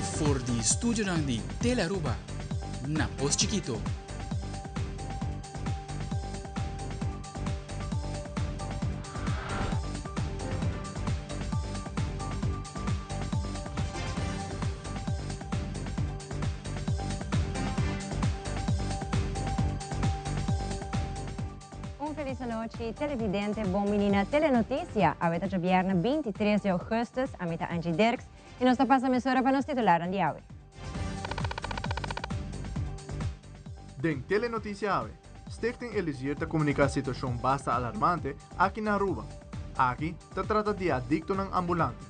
for di studionan di Telearuba na Pos Chikito. Un feliz anochi televidente, bon bini na Telenoticia. Awe ta djabièrnè 23 di augustus, ami ta Angie Dirks y nos ta pasa mesora pa nos titularnan di awe. Den Telenoticia awe, Stichting Elizier ta comunica situacion basta alarmante aki na Aruba. Aki ta trata di adictonan ambulante.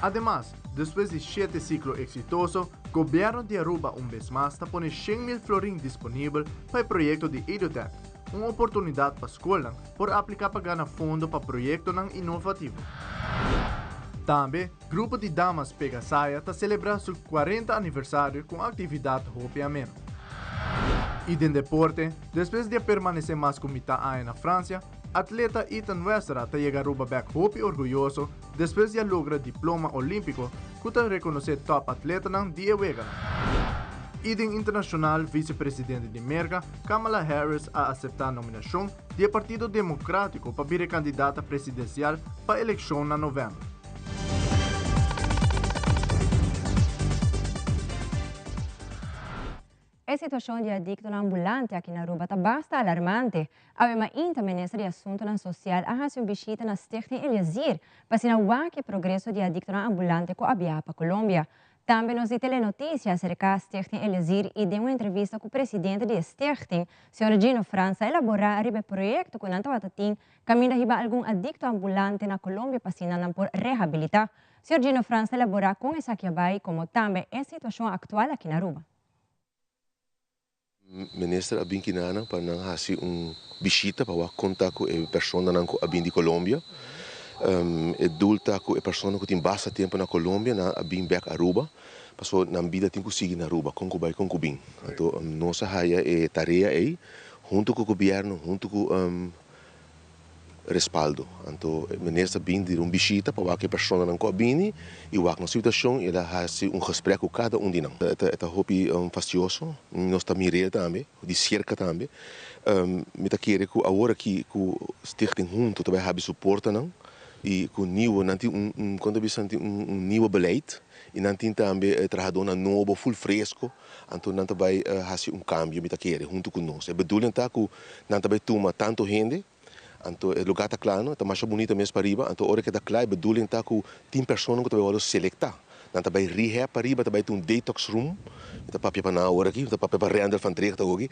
Ademas, despues di shete ciclo exitoso, Gobierno di Aruba un bes mas ta pone 100,000 florin disponibel pa e proyecto di EduTech, un oportunidad pa scolnan por aplica pa gana fondo pa proyectonan innovativo. Tambe, Grupo di Damas Pegasaya ta celebra su 40 aniversario cu un actividad hopi ameno. Y den deporte, despues di a permanece mas cu mitad aña na Francia, Atleta Ethan Westra ta yega Aruba bek hopi orguyoso despues di a logra diploma olimpico cu ta reconoce top atletanan di e weganan. Y den internacional Vice Presidente di Merca, Kamala Harris a acepta nominacion di e Partido Democratico pa bira e candidata presidencial pa eleccion na november. E situacion di adictonan ambulante aki na Aruba ta basta alarmante. Awe mainta Minister di Asuntonan Social a haci un bishita na Stichting Eliazir pa asina wak e progreso di adictonan ambulante cu a biaha pa Colombia. Tambe nos di Telenoticia a acerca Stichting Eliazir y den un entrevista cu presidente di e stichting, señor Gino Frans a elabora riba e proyecto cu nan tabata tin caminda hiba algun adicto ambulante na Colombia pa asina nan por rehabilita. Señor Gino Frans ta elabora con esaki a bay como tambe e situacion actual aki na Aruba. Minister a bin kinanan pa nan hasi un bishita pa wak konta ku e personanan ku a bin di Colombia. E doel ta ku e persona ku tin basta tempu na Colombia nan a bin bek Aruba pasobra nan bida tin ku sigui na Aruba kon ku bai kon ku bin. Anto nos a haya e tarea ei huntu ku gobièrnu huntu ku respaldo. Anto e minister bin dira un bishita pa wak e personanan ku a bini i wak nan situashon i el a hasi un gesprek ku kada un di nan. E ta hopi fastioso, nos ta mir'é tambe, di serka tambe. Mi ta kere ku awor aki ku Stichting Hunto ta bai habri su portanan i ku niuwe nan tin un un kon ta bisa nan tin un niuwe beleid i nan tin tambe trahadónan nobo ful fresko anto nan ta bai hasi un kambio mi ta kere huntu ku nos. E bedoeling ta ku nan ta bai tuma tantu hende. Anto e lugar ta kla no, e ta masha bunita mes pariba, anto ora ke ta kla e bedoeling ta ku tin personan ku ta bai wòrdu selektá. Nan ta bai rehab pariba, ta bai tin un detox room, mi ta papia pa nan awor aki, mi ta papia pa Randall van Tricht awor aki,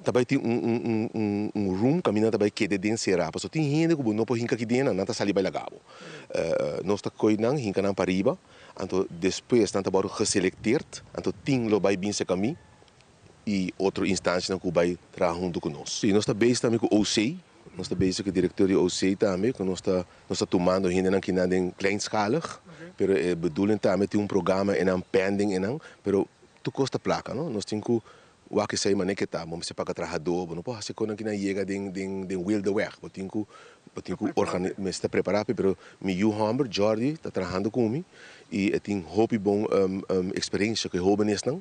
ta bai tin un un un un un room kaminda nan ta bai keda den será, pasobra tin hende ku bo no por hinka aki den nan, nan ta sali bai laga bo. Nos ta koy nan, hinka nan pariba, anto despues nan ta wòrdu geselekteerd, anto tin lo bai bin serka mi, i otro instancianan cu bay traha hunto cu nos. Si, nos ta bezig tambe cu OC, nos ta bezig cu e directeur di OC tambe, cu nos ta nos ta tumando hendenan kinan den kleinschalig, pero e bedoeling tambe tin un programa enan pending enan, pero tur cos ta placa no, nos tin cu wak esey manera ke ta, bo mester paga trahador, bo no por haci cosnan kinan yega den den den wilde weg, bo tin cu bo tin cu organi mester ta prepara p'e, pero mi yu homber Jordy ta trahando cu mi y e tin hopi bon experiencia cu e hobenesnan.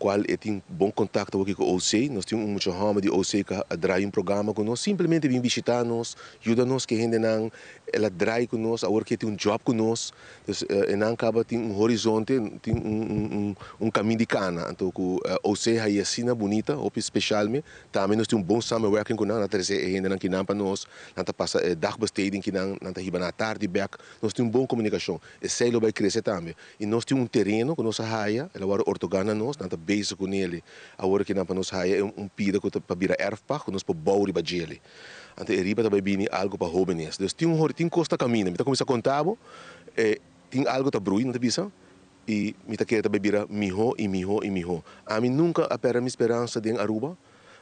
Cual e tin bon contacto awor cu OC. Nos tin un mucha homber di OC cu a draai un programa cu nos. Simplemente bin bishita nos, yuda nos cu e hendenan. El a draai cu nos, awor cu e tin un job cu nos. Dus e nan caba tin un horizonte, tin un un camin di cana. Anto cu OC haye asina bunita, hopi special me. Tambe nos tin un bon samenwerking cu nan. Nan ta trece e hendenan kinan pa nos. Nan ta pasa e dagbesteding kinan, nan ta hiba nan atardi bek. Nos tin un bon comunicacion. Esey lo bay crece tambe. I nos tin un tereno ku nos a haya, el a wòrdu ortogá na nos, nan ta bezig ku neli. Awor aki nan pa nos haya e un pida ku ta pa bira erfpacht ku nos por bou riba djeli. Anto e riba ta bai bini algu pa hóbenes. Dus tin un hori, tin kos ta kaminda. Mi ta kuminsá konta bo, e tin algu ta brui, nan ta bisa, i mi ta kere ta bai bira mihó i mihó i mihó. Ami nunka a pèrdè mi speransa den Aruba.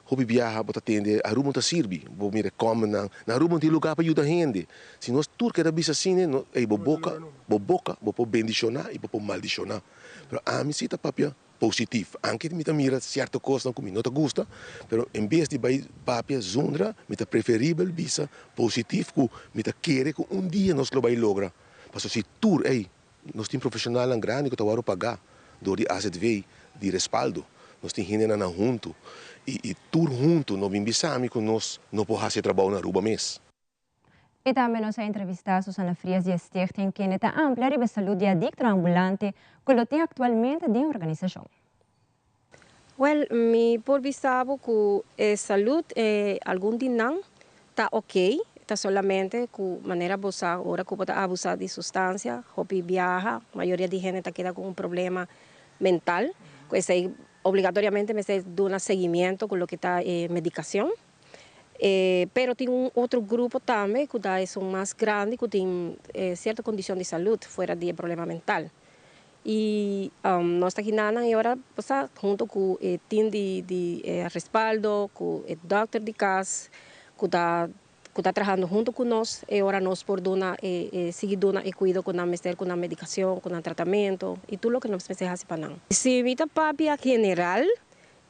Hopi biaha bo ta tende Aruba no ta sirbi, bo mira e kòmbernan, na Aruba no tin lugá pa yuda hende. Si nos tur keda bisa asina, no, ey bo boka, bo boka, bo por bendishoná i bo por maldishoná. Pero ami si ta papia positif, anke mi ta mira sierto kosnan ku mi no ta gusta, pero en bes di bai papia zundra, mi ta preferibel bisa positif ku mi ta kere ku un dia nos lo bai logra. Pasobra si tur, ey. Nos tin profesionalnan grandi cu ta worde paga door di AZV di Respaldo. Nos tin hendenan nan hunto y y tur hunto no bin bisa mi cu nos no por haci e trabou na Aruba mes. Y tambe nos a entrevista Susana Frias di e stichting kende ta amplia riba e salud di adictonan ambulante cu lo tin actualmente den e organisacion. Wel, mi por bisa bo cu e salud e algun di nan ta ok, ta solamente cu manera bo sa ora cu bo ta abusa di sustancia, hopi biaha, mayoria di hende ta keda cu un problema mental, cu esey obligatoriamente mester duna seguimiento cu loke ta e medicacion. E pero tin un otro grupo tambe cu ta esun mas grandi cu tin cierto condicion di salud fuera di e problema mental. Y nos ta kinanan e ora pasa hunto cu e team di di e respaldo, cu e dokter di cas cu ta cu ta trahando hunto cu nos e ora nos por duna e e sigui duna e cuido cu nan mester cu nan medicacion, cu nan tratamento y tur loke nos mester haci pa nan. Si mi ta papia general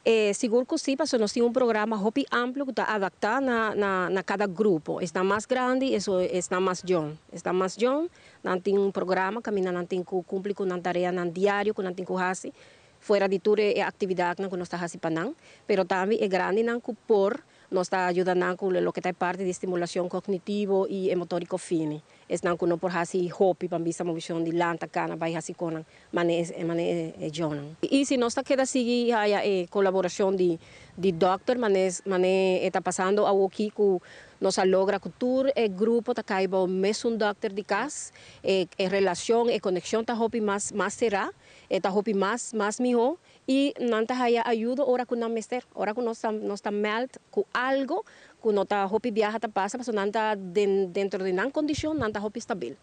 E sigur cu si, pasobra nos tin un programa hopi amplio cu ta adapta na na cada grupo. Esnan mas grandi, eso esnan mas jong. Esnan mas jong, nan tin un programa caminda nan tin cu cumpli cu nan tareanan diario cu nan tin cu haci, fuera di tur e actividadnan cu nos ta haci pa nan. Pero tambe e grandinan cu por, nos ta yuda nan cu loke ta e parti di stimulacion cognitivo y e motorico fini. Esnan ku no por hasi hopi pa bisa movishon di lanta kana bai hasi konan mane e mane e djonan. I si nos ta keda sigui haya e kolaborashon di di dòkter mane mane e ta pasando awoki ku nos a logra ku tur e grupo ta kai bou mesun dòkter di kas e e relashon e konekshon ta hopi mas mas será e ta hopi mas mas mihó I nan ta haya ayudo ora ku nan mester. Ora ku nos ta nos ta mèld ku algo ku no ta hopi biaha ta pasa pasobra nan ta den dentro di nan kondishon nan ta hopi stabil.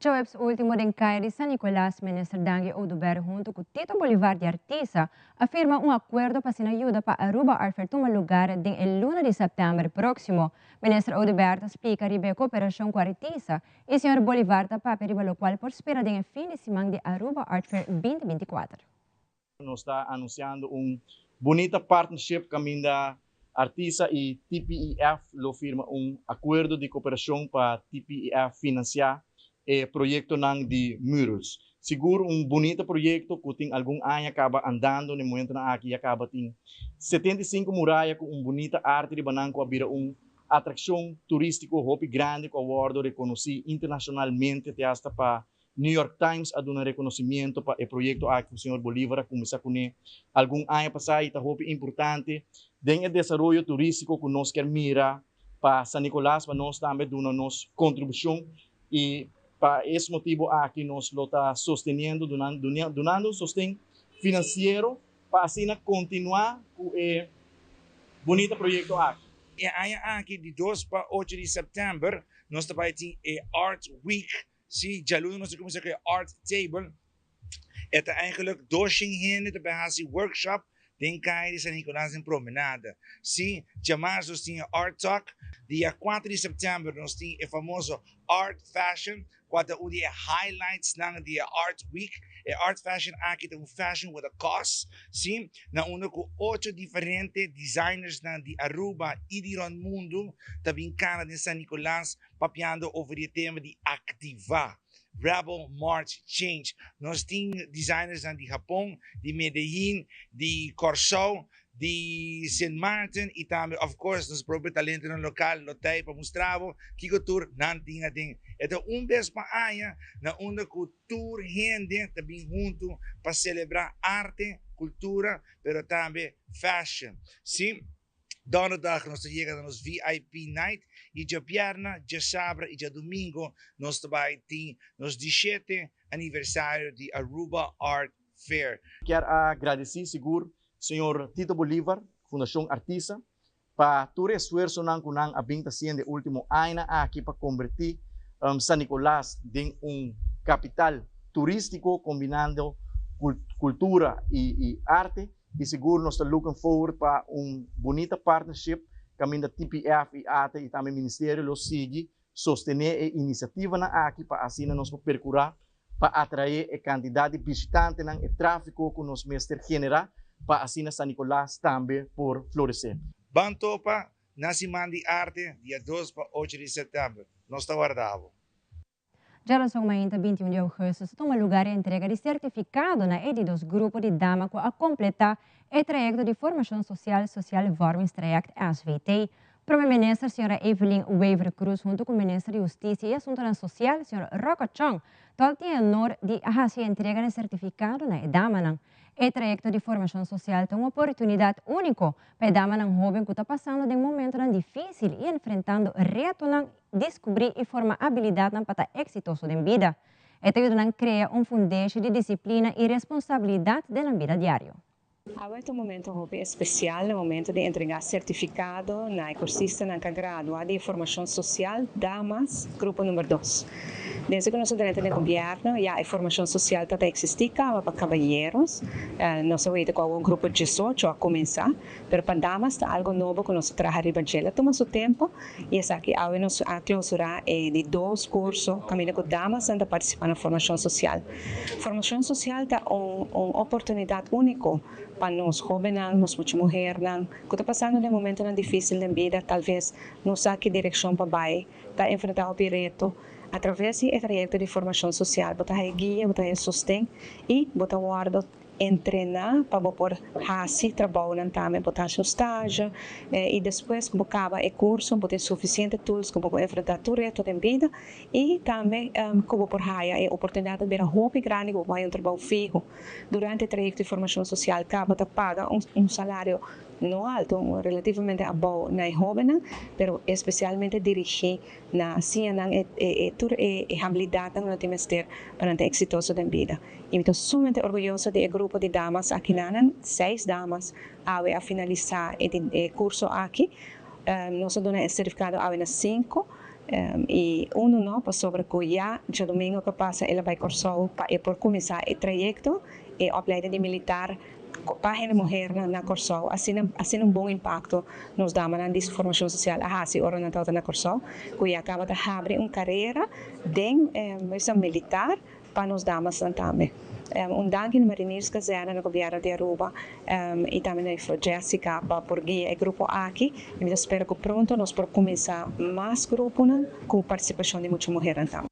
Djaweps ultimo den Kaya di San Nicolas, Minister Dangui Oduber hunto cu Tito Bolivar di Artisa a firma un acuerdo pa asina yuda pa Aruba Art Fair tuma lugar den e luna di september proximo. Minister Oduber ta splica riba e cooperacion cu Artisa y señor Bolivar ta papia riba locual por spera den e fin di siman di Aruba Art Fair 2024. Nos ta anunciando un bunita partnership caminda Artisa y TPEF lo firma un acuerdo di cooperacion pa TPEF financia e proyectonan di murals. Sigur un bunita proyecto cu tin algun aña caba andando, na e momentonan aki ya caba tin 75 muraya cu un bunita arte riba nan cu a bira un Atraccion turistico hopi grandi cu a wordo reconoci internacionalmente te hasta pa New York Times a duna reconocimiento pa e proyecto aki cu señor Bolivar a cuminsa cune algun aña pasa y ta hopi importante den e desaroyo turistico cu nos kier mira pa San Nicolas pa nos tambe duna nos contribucion y pa es motibo aki nos lo ta sosteniendo dunando un sosten financiero pa asina continua cu e bunita proyecto aki. E aña aki di 2 pa 8 di september nos ta bai tin e Art Week. Si, djaluna nos ta cuminsa cu e Art Table. E ta eigenlijk 200 hende ta bai haci workshop den Caya di San Nicolas den Promenade. Si, djamarzo nos tin e Art Talk. Dia 4 di september nos tin e famoso Art Fashion Cua ta un di e highlightsnan di e Art Week? E Art Fashion aki ta un fashion with a cause, si, na unda cu ocho diferente designersnan di Aruba y di rond mundo ta bin cana den San Nicolas papiando over di e tema di activa, Rebel March Change. Nos tin designersnan di Japon, di Medellin, di Corsou, di Sint Maarten y tambe of course nos propio talentonan local lo ta ey pa mustra bo kico tur nan tin aden. E ta un bes pa aña na unda cu tur hende ta bin hunto pa celebra arte, cultura pero tambe fashion. Si, donderdag nos ta yega na nos VIP night y djabièrna, djasabra y djadumingo nos ta bay tin nos dishete aniversario di Aruba Art Fair. Kier a gradici sigur Señor Tito Bolivar, Fundacion Artisa, pa tur e esfuersonan cu nan a bin ta haciendo e ultimo añanan aki pa converti San Nicolas den un capital turistico combinando cultura y arte y sigur nos ta looking forward pa un bunita partnership caminda TPF y ata y tambe Ministerio lo sigui sostene e iniciativanan aki pa asina nos por percura pa atraé e kantidat di bishitantenan, e tráfiko ku nos mester generá pa asina San Nicolas tambe por floresé. Ban topa na Siman di Arte dia 2 pa 8 di sèptèmber. Nos ta warda bo. Djarason mainta 21 di augustus a tuma lugar e entrega di sertifikado na e di dos grupo di dama ku a kompletá e trayekto di formashon sosial Sociale Vormingstraject, SVT. Prome Minister Sra. Evelyn Wever-Croes hunto ku Minister di Hustisia i Asuntonan Sosial Sr. Rocco Chong tòg tin e honor di a hasi e entrega di sertifikado na e damanan. E trayekto di formashon sosial ta un oportunidat úniko pa e damanan hóben ku ta pasando den momentonan difísil i enfrentando retonan diskubrí i forma abilidatnan pa ta eksitoso den bida. E ta yuda nan krea un fundeshi di disiplina i responsabilidat den nan bida diario. Awe ta un momento hopi especial, e momento di entrega certificado na e cursistanan cu a gradua di e formacion social Damas grupo number dos. Desde cu nos a drenta den gobierno ya e formacion social ta ta existi caba pa caballeros, nos a weten cu awo grupo diesocho a cuminsa, pero pa damas ta algo nobo cu nos a traha riba dje. La tuma su tempo y esaki awe nos a clausura e di dos curso caminda cu damasnan ta participa na formacion social. Formacion social ta un un oportunidad unico pa nos hobennan, nos mucha muhernan cu ta pasando den momentonan dificil den bida, talves no sa ki direccion pa bay, ta enfrenta hopi reto. A traves di e trayecto di formacion social bo ta haya guia, bo ta haya sosten y bo ta wordo Entrená pa bo por hasi trabounan tambe. Bo ta hasi un stage i despues ku bo kaba e kurso bo tin sufisiente tools ku bo por enfrentá tur reto den bida i tambe ku bo por haya e oportunidat ta bira hopi grandi ku bo por haya un trabou fiho. Durante e trayekto di formashon sosial kaba ta paga un salario no alto, relativamente abou na e hóbennan, pero espesialmente dirigí na siña nan e tur e habilidatnan ku nan tin mester pa nan ta eksitoso den bida. I mi ta sumamente orguyoso di e grupo di damas akinanan, seis damas awe a finalisá e kurso aki. Nos a duna e sertifikado awe na sinku i unu no pasobra ku ya djadumingu ku a pasa el a bai Kòrsou pa e por kuminsá e trayekto, e opleiding di militar pa hende muhernan na Kòrsou. Asina asina un bon impakto nos damanan di formashon sosial a hasi ora nan tabata na Kòrsou ku ya kaba ta habri un karera den militar. Pa nos damasnan tambe. Un danki na Marinierskazerne, na Gobierno di Aruba y tambe na Juffrouw Jessica pa por guia e grupo aki y mi ta spera cu pronto nos por cuminsa mas gruponan cu participacion di mucha muhernan tambe.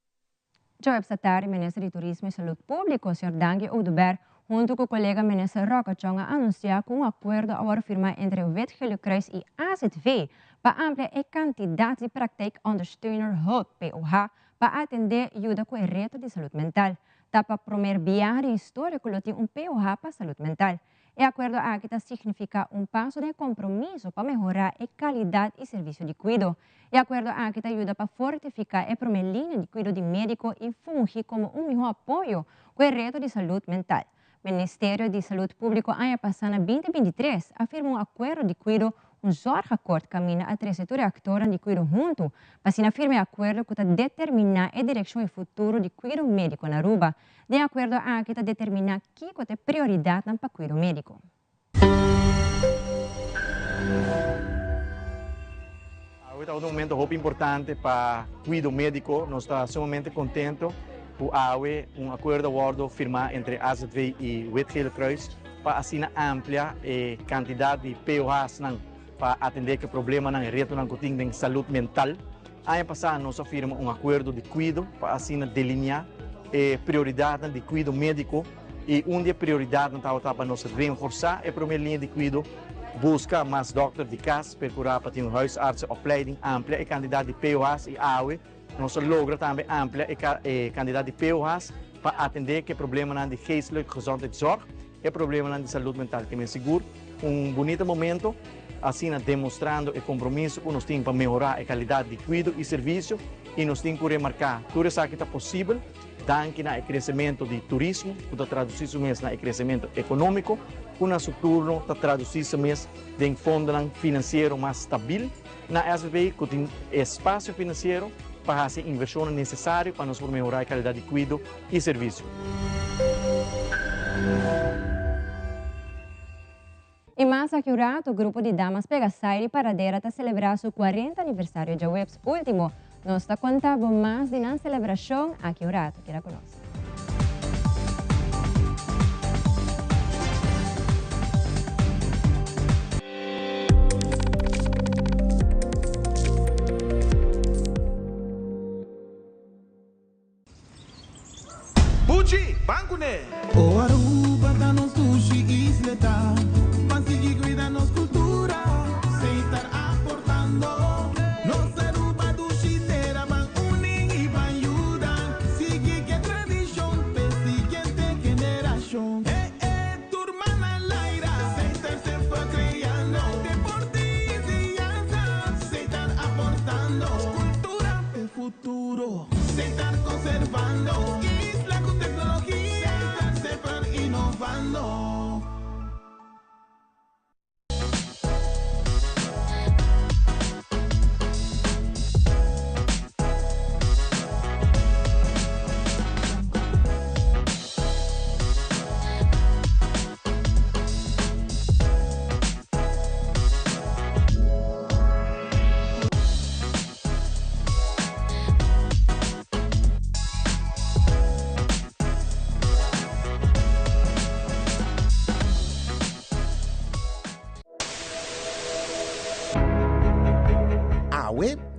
Djaweps atardi Minister di Turismo y Salud Publico, señor Dangui Oduber, hunto cu colega Minister Rocco Chong a anuncia cu un acuerdo a worde firma entre Wit Gele Kruis y AZV pa amplia e cantidad di Praktijk Ondersteuner Hulp, POH, Pa atendé yuda ku e reto di salud mental. Ta pa promer biaha den historia ku lo tin un POH pa salud mental. E akuerdo aki ta signifiká un paso den e kompromiso pa mehorá e kalidat i servisio di kuido. E akuerdo aki ta yuda pa fortifiká e promé liña di kuido di médiko i fungi komo un mihó apoyo ku e reto di salud mental. Ministerio di Salud Públiko aña pasá na binti 23 a firma un akuerdo di kuido, un zorgakkoord, kaminda a trese tur e aktornan di kuido huntu pa asina firma e akuerdo ku ta determiná e direkshon i futuro di kuido médiko na Aruba. Den e akuerdo aki ta determiná kiko ta e prioridatnan pa kuido médiko. Awe ta un momento hopi importante pa cuido medico. Nos ta sumamente contento cu awe un acuerdo a wordo firma entre AZV y Wit Gele Kruis pa asina amplia e cantidad di POH'snan pa atende cu e problemanan y retonan cu tin den salud mental. Aña pasa nos a firma un acuerdo di cuido pa asina delinea e prioridadnan di cuido medico y un di e prioridadnan tabata pa nos reenforsa e prome liña di cuido, busca mas dokter di cas, percura pa tin un huisartsenopleiding, amplia e cantidad di POH's y awe nos a logra tambe amplia e cantidad di POH's pa atende cu e problemanan di geestelijke gezondheidszorg, e problemanan di salud mental. Ke men sigur un bunita momento asina demostrando e compromiso cu nos tin pa mehora e calidad di cuido y servicio y nos tin cu remarca tur esaki ta posibel danki na e crecemento di turismo cu ta traduci su mes na e crecemento economico cu na su turno ta traduci su mes den fondonan financiero mas stabil na SVB cu tin espacio financiero pa haci e inversionnan necesario pa nos por mehora e calidad di cuido y servicio. I mas aki un rato, grupo di Damas Pegasai di Paradera ta selebrá su 40 aniversario djaweps último. Nos ta konta bo mas di nan selebrashon aki un rato. Keda ku nos.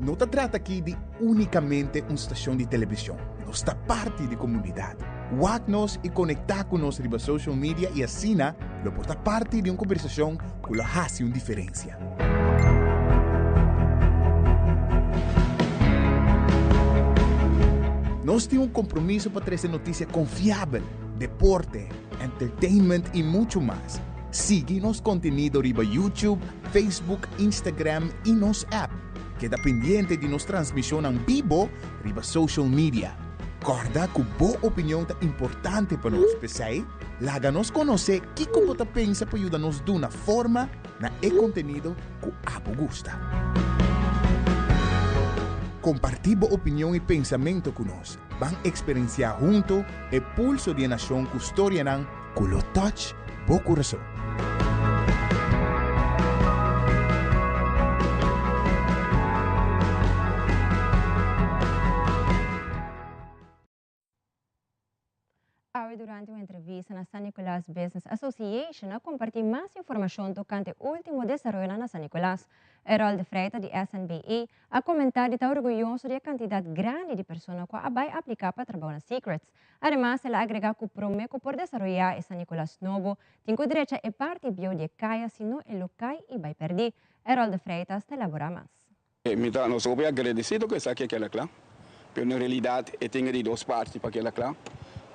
No ta trata aki di únikamente un stashon di televishon. Nos ta parti di komunidat. Wak nos i konektá ku nos riba social media i asina lo por ta parti di un kombersashon ku lo hasi un diferensia. Nos tin un kompromiso pa trese notisia konfiabel, deporte, entertainment i muchu mas. Sigui nos kontenido riba YouTube, Facebook, Instagram i nos app. Keda pendiente di nos transmishonnan bibo riba social media. Kòrda ku bo opinion ta importante pa nos, p'esei laga nos konosé kiko bo ta pensa pa yuda nos duna forma na e kontenido ku abo gusta. Kompartí bo opinion i pensamentu ku nos. Ban eksperensiá huntu e pulso di e nashon ku storianan ku lo touch bo kurason. Awe durante un entrevista na San Nicolas Business Association a comparti mas informacion tocante ultimo desaroyonan na San Nicolas. Errol de Freitas di SNBA a comenta di ta orguyoso di e cantidad grandi di persona cu a bay aplica pa trabao na Secrets. Ademas el a agrega cu prome cu por desaroya e San Nicolas nobo tin cu drecha e parti bieu di e caya sino e lo cay y bay perdi. Errol de Freitas ta elabora mas. Mi ta nos hopi agradecido cu esaki a keda cla, pero na realidad e tin di dos parti pa keda cla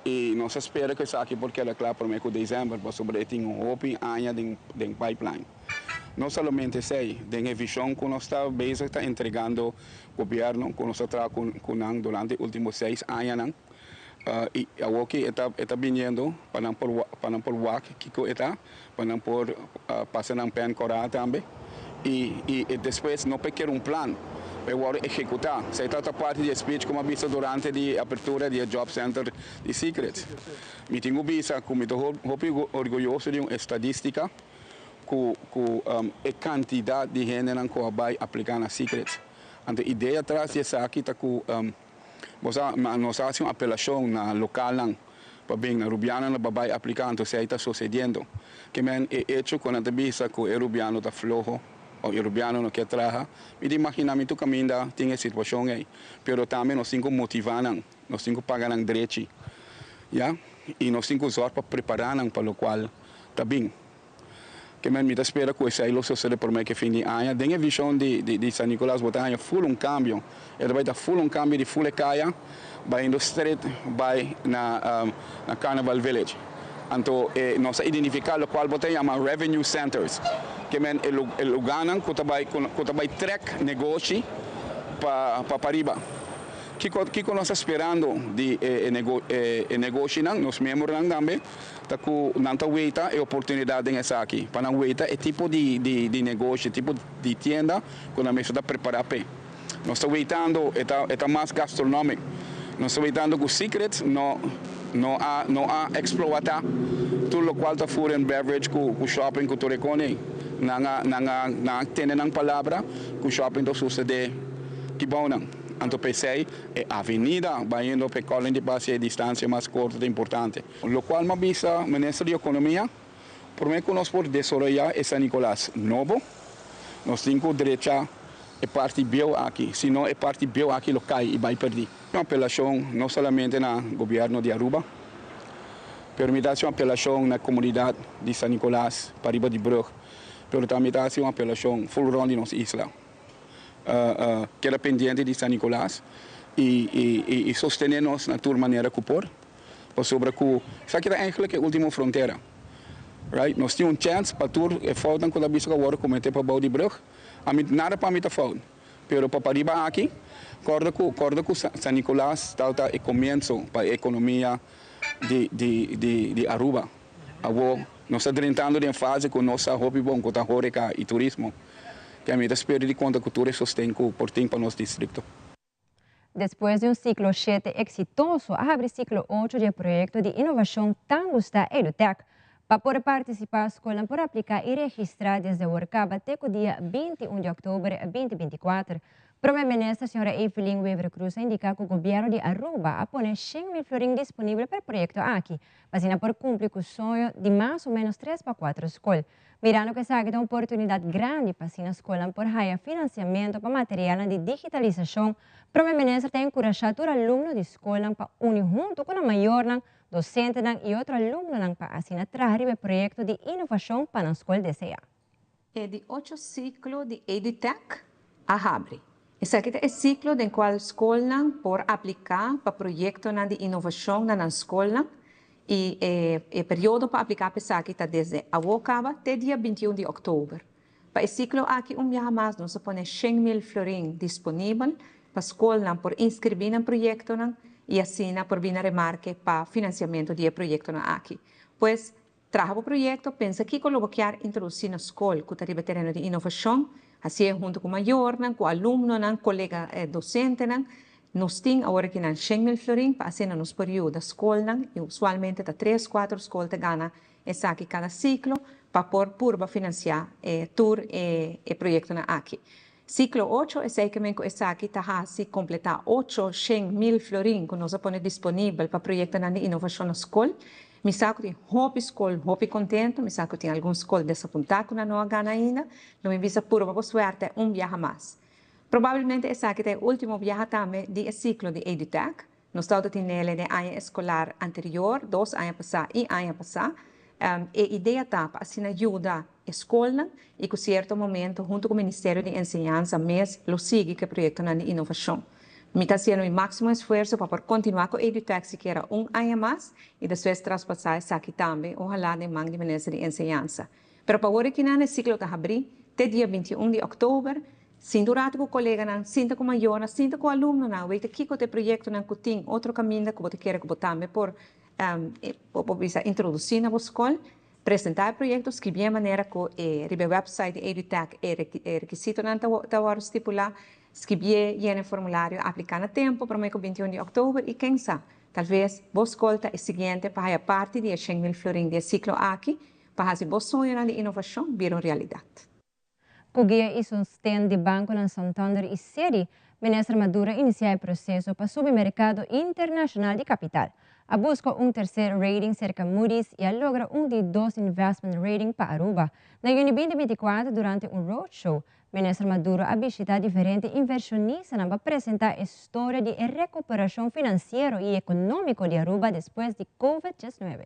y nos a spera cu esaki por keda cla prome cu december pasobra e tin hopi aña den pipeline. No solamente esey, den e vision cu nos ta bezig ta entregando gobierno cu nos a traha cu nan durante e ultimo seis añanan y awoki e ta biniendo pa nan por pa nan por wak kico e ta, pa nan por pasa nan pen cora tambe y y despues no por kere un plan pa e worde ehecuta. Esey ta parti di e speech cu mi a bisa durante di e apertura di e job center di Secrets. Mi tin cu bisa cu mi ta hopi orguyoso di un estadistica cu cu e cantidad di hendenan cu a bay aplica na Secrets. Anto idea tras di esaki ta cu Bo sa, ma nos a hasi un apelashon na lokalnan pa bin, na rubianonan pa bai apliká, anto esei ta sosediendo. Ke men e echo ku nan ta bisa ku e rubiano ta floho òf e rubiano no ke traha, mi ta imaginá mi tur kaminda tin e situashon ei. Pero tambe nos tin ku motivá nan, nos tin ku paga nan drechi, ya, i nos tin ku zòrg pa prepará nan pa lokual ta bin. Ke men mi ta spera ku esei lo sosode promé ke fin di aña. Den e vishon di di San Nicolas bo ta haña ful un kambio. E ta bai ta ful un kambio di ful e kaya bayendo stret bai na na Carnival Village. Anto e nos a identifiká lokual bo ta yama revenue centers. Ke men e e lugánan ku ta bai ku ta bai trèk negoshi pa pa pariba. Kiko kiko nos ta sperando di e e negoshinan, nos miembronan tambe? Ta ku nan ta weita e oportunidat den esaki, pa nan weita e tipo di di negoshi, e tipo di tienda ku nan mester ta prepará p'e. Nos ta weitando, e ta e ta mas gastronomic. Nos ta weitando ku Secrets no no a no a eksploatá tur lokual ta food and beverage ku ku shopping ku tur e kos ei. Nan a nan a nan a tene nan palabra ku shopping ta susedé kibounan. Anto p'esei e avenida bayendo p'e Colin di Paz e distansia mas korto ta importante. Locual m'a bisa Minister di Economia, prome cu nos por desaroya e San Nicolas nobo, nos tin cu drecha e parti bieu aki, si no e parti bieu aki lo cay y bay perdi. Un apelacion no solamente na Gobierno di Aruba, pero mi ta haci un apelacion na comunidad di San Nicolas pariba di brug, pero tambe mi ta haci un apelacion full rond di nos isla. Keda pendiente di San Nicolas y sostene nos na tur manera cu por. Pasobra cu esaki ta eigenlijk e ultimo frontera. Right? Nos tin un chance pa tur e foutnan cu ta bisa cu a wordo comete pa bou di brug. Ami, nada pa mi ta fout. Pero pa pariba aki, corda cu, corda cu San Nicolas tabata e comienzo pa e economia di, di, di, di Aruba. Awo, nos ta drentando den fase cu nos sa hopi bon cu ta horeca y turismo. Ke ami ta spera di conta cu tur e sosten cu por tin pa nos districto. Despues di un siklo shete eksitoso a habri siklo ocho di e proyekto di inovashon tan gustá Edutech. Pa por partisipá skolnan por apliká i registrá desde awor kaba te ku dia 21 di òktober 2024. Prome Minister Sra. Evelyn Wever-Croes a indica cu Gobierno di Aruba a pone 100 mil florin disponibel pa e proyecto aki, pa asina por cumpli cu soño di mas o menos 3 pa 4 scol. Mirando cu esaki ta un oportunidad grandi pa asina scolnan por haya financiamento pa materialnan di digitalisacion, Prome Minister ta encurasha tur alumno di scolnan pa uni hunto cu nan mayornan, docentenan y otro alumnonan pa asina traha riba e proyecto di innovacion pa nan scol desea. E di ocho siklo di EduTech a habri. Esaki ta e siklo den kual skolnan por apliká pa proyektonan di inovashon na nan skolnan i e e periodo pa apliká pa esaki ta desde awor kaba te dia 21 di òktober. Pa e siklo aki un biaha mas nos a pone 100,000 florin disponibel pa skolnan por inskribí nan proyektonan i asina por bini na remarke pa finansiamentu di e proyektonan aki. Pues, Traha bo proyekto, pensa kiko lo bo kier introdusí na skol ku ta riba e tereno di inovashon. Hasié huntu ku mayornan, ku alumnonan, kolega dosentenan. Nos tin awor aki nan 100,000 florin pa asina nos por yuda skolnan i usualmente ta tres, kuater skol ta gana esaki kada siklo pa por purba finansiá tur e proyektonan aki. Siklo ocho, esei ke men ku esaki ta hasi kompletá 800,000 florin ku nos a pone disponibel pa proyektonan di inovashon na skol. Mi sa ku tin hopi skol hopi kontentu, mi sa ku tin algun skol desapuntá ku nan no a gana ainda. Lo mi bisa purba bo suerte un biaha mas. Probablemente esaki ta e último biaha tambe di e siklo di EduTech. Nos tabata tin nele den aña eskolar anterior, dos aña pasá i aña pasá. E idea ta pa asina yuda e skolnan i ku sierto momento huntu ku Ministerio di Enseñansa mes lo sigui ku e proyektonan di inovashon. Mi ta hasiendo mi máksimo esfuerso pa por kontinuá ku EduTech sikiera un aña mas i despues traspasá esaki tambe, ohalá den man di Minister di Enseñansa. Pero pa awor akinan e siklo ta habrí te dia 21 di òktober. Sinta un ratu ku koleganan, sinta ku mayornan, sinta ku alumnonan, weta kiko ta e proyektonan ku tin otro kaminda ku bo ta kere ku bo tambe por bo por bisa introdusí na bo skol. Presentá e proyekto, skibié manera ku e riba e wèpsait di EduTech e rekisitonan ta ta wòrdu stipulá. Skibié, yena e formulario, apliká na tempu promé ku 21 di òktober i ken sa, talves bo skol ta e siguiente pa haya parti di e 100,000 florin di e siklo aki pa hasi bo soñonan di inovashon bira un realidat. Ku guia i sosten di bankonan Santander i Citi, Minister Maduro a inisiá e proseso pa subi merkado internashonal di kapital. A buska un terser rating serka Moody's i a logra un di dos investment rating pa Aruba. Na yüni 2024 durante un roadshow, Minister Maduro a bishitá diferente invershonistanan pa presentá e storia di e rekuperashon finansiero i ekonómiko di Aruba despues di Covid 19.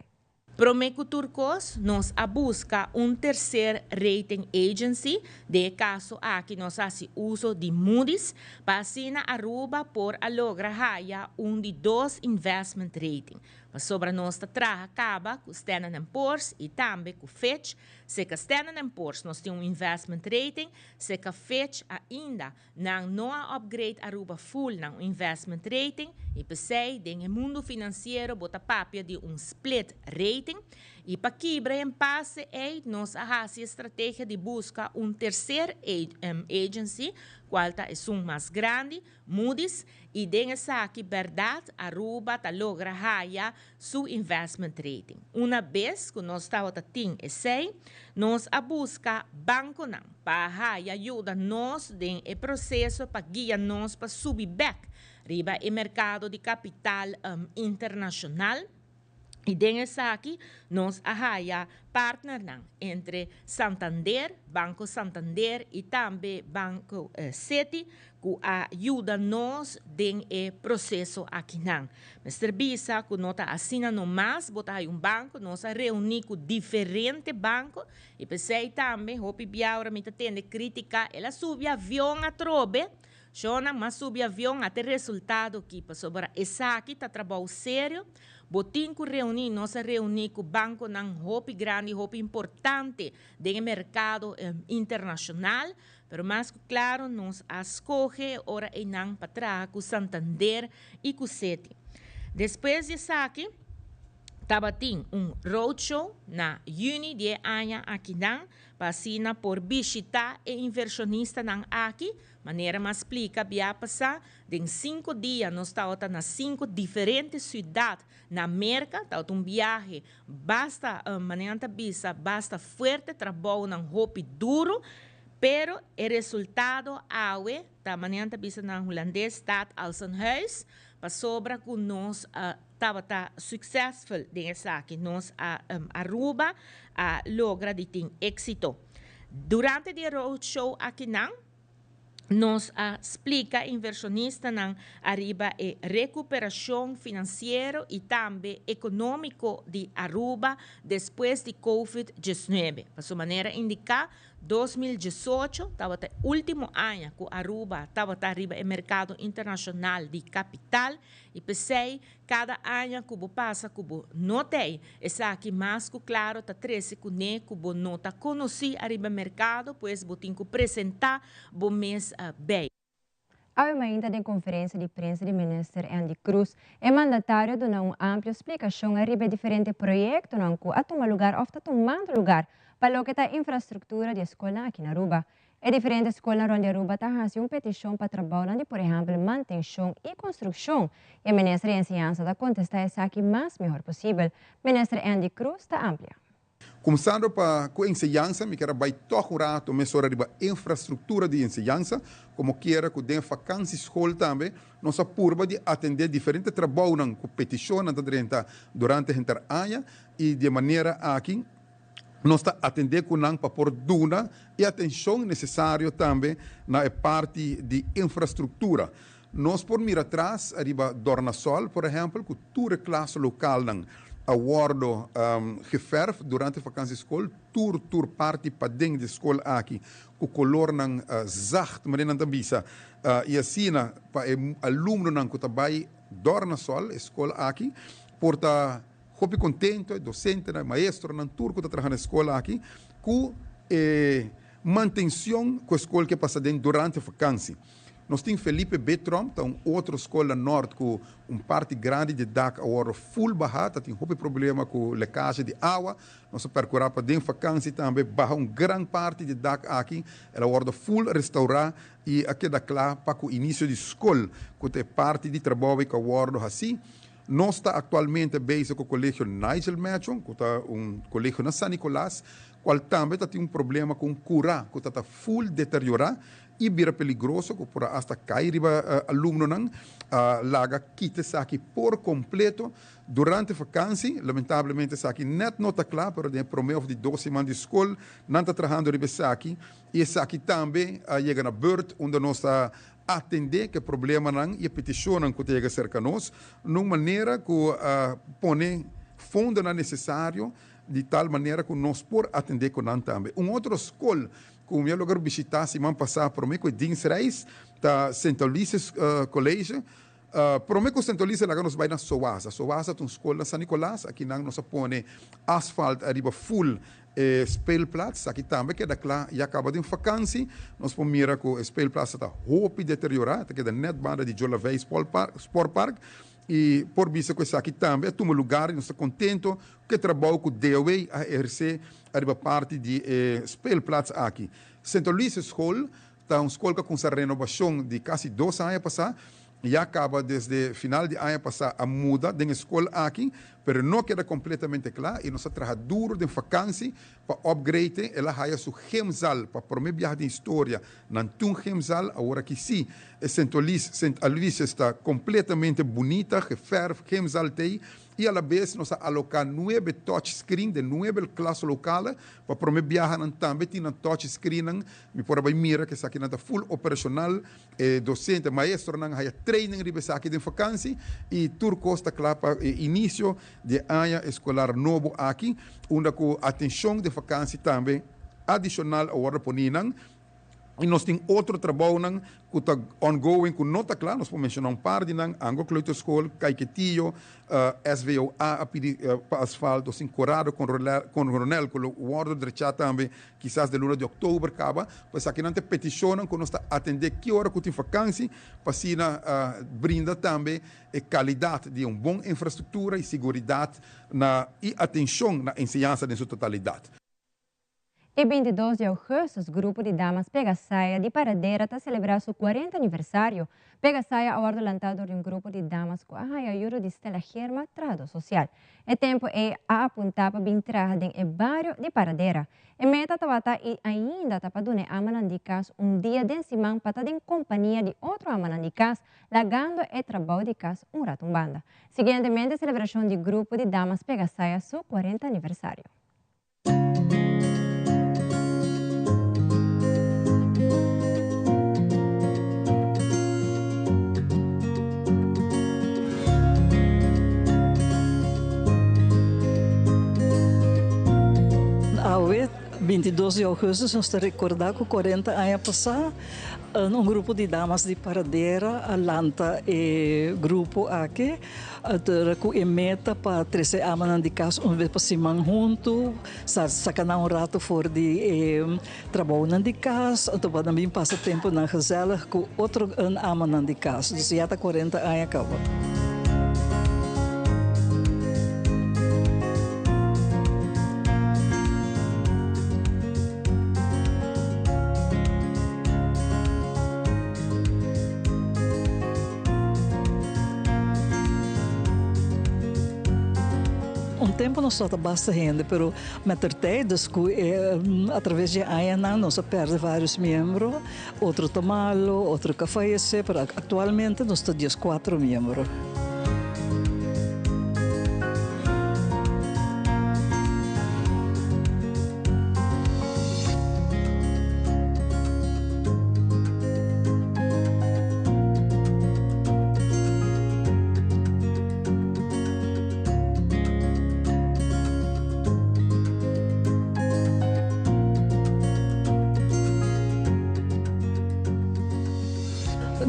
Promé ku tur kos, nos a buska un terser rating agency, den e kaso aki nos a hasi uso di Moody's, pa asina Aruba por a logra haya un di dos investment rating. Pasobra nos ta traha kaba ku Standard and Poor's i tambe ku Fitch. Seka Standard and Poor's nos tin un investment rating, seka Fitch ainda Nan no a upgrade Aruba full na un investment rating y p'esey den e mundo financiero bo ta papia di un split rating y pa kibra e impasse ey nos a haci e strategia di busca un tercer agency cual ta esun mas grandi, Moody's, y den esaki berdad Aruba ta logra haya su investment rating. Una bes cu nos tabata tin esey, nos a busca banconan pa haya yuda nos den e proceso pa guia nos pa subi bek riba e mercado di capital internacional. Y den esaki nos a haya partnernan entre Santander, Banco Santander y tambe Banco Citi cu a yuda nos den e proceso akinan. Mester bisa cu no ta asina nomas bo ta haya un banco, nos a reuni cu diferente banco y p'esey tambe hopi bia ora mi ta tende critica, el a subi avion atrobe, Shona, m'a subi avion a te resultado ki pasobra esaki ta trabou serio. Bo tin ku reuní, nos a reuní ku bankonan hopi grandi, hopi importante den e merkado internashonal, pero mas ku klaro nos a skohe ora einan pa traha ku Santander i ku Citi. Despues di esaki tabatin un roadshow na yüni di e aña akinan pa asina por bishitá e invershonistanan aki. Manera m'a splika bia pasá, den sinku dia nos tabata na sinku diferente siudat na Merka. Tabata un biahe basta, manera nan ta bisa, basta fuerte, trabounan hopi duru. Pero e resultado awe ta manera nan ta bisa na Hulandes staat als een huis, pasobra ku nos tabata succesvol den esaki, nos a Aruba a logra di tin éxito. Durante di e roadshow akinan, nos a splika invershonistanan ariba e rekuperashon finansiero i tambe ekonómiko di Aruba despues di Covid 19. Pasobra manera indiká, 2018 tabata e último aña ku Aruba tabata riba e merkado internashonal di kapital i p'esei Kada aña ku bo pasa ku bo no t'ei, esaki mas ku klaro ta trese kuné ku bo no ta konosí ariba merkado, pues bo tin ku presentá bo mes bei. Awe mainta den konferensia di prensa di Minister Endy Croes, e mandatario a duna un amplio splikashon ariba e diferente proyektonan ku a tuma lugar òf ta tumando lugar pa loke ta infrastruktura di e skolnan aki na Aruba. E diferente skolnan rond di Aruba ta hasi un petishon pa trabounan di por ehèmpel mantenshon i konstrukshon. E minister di Enseñansa ta kontestá esaki mas mihor posibel. Minister Endy Croes ta amplia. Kuminsando pa ku enseñansa, mi kier a bai tòg un rato mesora riba infrastruktura di enseñansa, komo kiera ku den fakansi skol tambe nos a purba di atendé diferente trabounan ku petishonnan ta drenta durante henter aña i di e manera aki Nos ta atendé ku nan pa por duna e atenshon nesesario tambe na e parti di infrastruktura. Nos por mira atras ariba Dornasol, por ehèmpel, ku tur e klas lokalnan a wòrdu geferf durante vakansi skol, tur tur parti paden di skol aki ku kolornan zacht, manera nan ta bisa, i asina pa e alumnonan ku ta bai Dornasol, e skol aki, por ta. Hopi contento e docentenan, e maestronan, tur cu ta traha na e scol aki cu e mantencion cu e scol ke pasa den durante vakantie. Nos tin Felipe B. Tromp, ta un otro scol na Noord cu un parti grandi di e dak a wordo full baha, ta tin hopi problema cu lekage di awa. Nos a percura pa den vakantie tambe baha un gran parti di e dak aki, el a wordo full restaura y a keda cla pa cu inicio di scol cu ta e parti di trabou cu a wordo haci. Nos ta aktualmente bezig ku Kolegio Nigel Machon, ku ta un kolegio na San Nicolas, kual tambe ta tin un problema ku un kurá ku ta ta ful deteriorá i bira peligroso ku por a asta kai riba alumnonan. A laga kita esaki por kompleto durante vakansi. Lamentablemente esaki nèt no ta kla, pero den e promé òf di dos siman di skol nan ta trahando riba esaki i esaki tambe a yega na bùrt unda nos ta Atendé ku e problemanan i e petishonnan ku ta yega serka nos na un manera ku a pone fondonan nesesario di tal manera ku nos por atendé ku nan tambe. Un otro skol ku mi a logra bishitá siman pasá promé ku e diensreis ta Sint Aloysius College. Promé ku Sint Aloysius laga nos bai na Soasa. Soasa ta un skol na San Nicolas. Akinan nos a pone asfalt ariba ful E speelplaats aki tambe keda kla ya kaba den vakansi. Nos por mira ku e speelplaats ta hopi deteriorá, ta keda nèt banda di Jolavei Sportpark i por bisa ku esaki tambe a tuma lugar i nos ta kontento ku e trabou ku DOW a ehersé ariba parti di e speelplaats aki. Sint Aloysius School Ta un skol ku a kumsa renobashon di kasi dos aña pasá. Ya kaba desde final di aña pasá a muda den e skol aki, pero no keda kompletamente kla i nos a traha duru den fakansi pa upgrade. El a haya su gymzaal pa promé biaha den historia nan tin un gymzaal. Awor aki sí e Sint Olis, Sint Aloysius ta kompletamente bunita, geferf, gymzaal t'ei i alabes nos a aloká nuebe touch screen den nuebe klaslokale pa promé biaha nan tambe tin nan touch screennan. Mi por a bai mira ku esakinan ta full operashonal, e dosente, maestronan haya training riba esaki den fakansi i tur kos ta kla pa e inisio di e aña eskolar nobo aki, unda ku atenshon den fakansi tambe adishonal a wòrdu poni nan. I nos tin otro trabounan ku ta ongoing ku no ta kla, nos por menshoná un par di nan, Ango Kleuterschool, Caiquetio, SVOA a pidi pa asfalto, sin Corrado Coronel ku lo wòrdu drechá tambe Kisas den luna di oktober kaba, pa esakinan ta e petishonnan ku nos ta atendé ki ora ku tin fakansi, pa asina brinda tambe e kalidat di un bon infrastruktura i siguridat na i atenshon na enseñansa den su totalidat. E 22 di augustus Grupo di Damas Pegasaya di Paradera ta celebra su 40 aniversario. Pegasaya a wordo lanta dor di un grupo di damas cu a haya ayudo di Stella Germa, trahador social. E tempo ey a apunta pa bin traha den e bario di Paradera. E meta tabata y ainda ta pa duna e amanan di cas un dia den siman pa ta den compania di otro amanan di cas, lagando e trabou di cas un rato un banda. Siguientemente celebracion di Grupo di Damas Pegasaya su 40 aniversario. Awe, 22 di augustus, nos ta recorda cu 40 aña pasa un grupo di damas di Paradera a lanta e grupo aki. Ora ku e meta pa trese amanan di kas un bes pa siman huntu, sa saka nan un rato for di e trabounan di kas, anto pa nan bin pasa tempunan gezellig ku otro amanan di kas. Dus ya ta kuarenta aña kaba. Un tempo nos tabata basta hende, pero mettertijd, dus cu e atraves di e añanan nos a perde varios miembro, otro ta malo, otro cu a fayece, pero actualmente nos ta diescuatro miembro.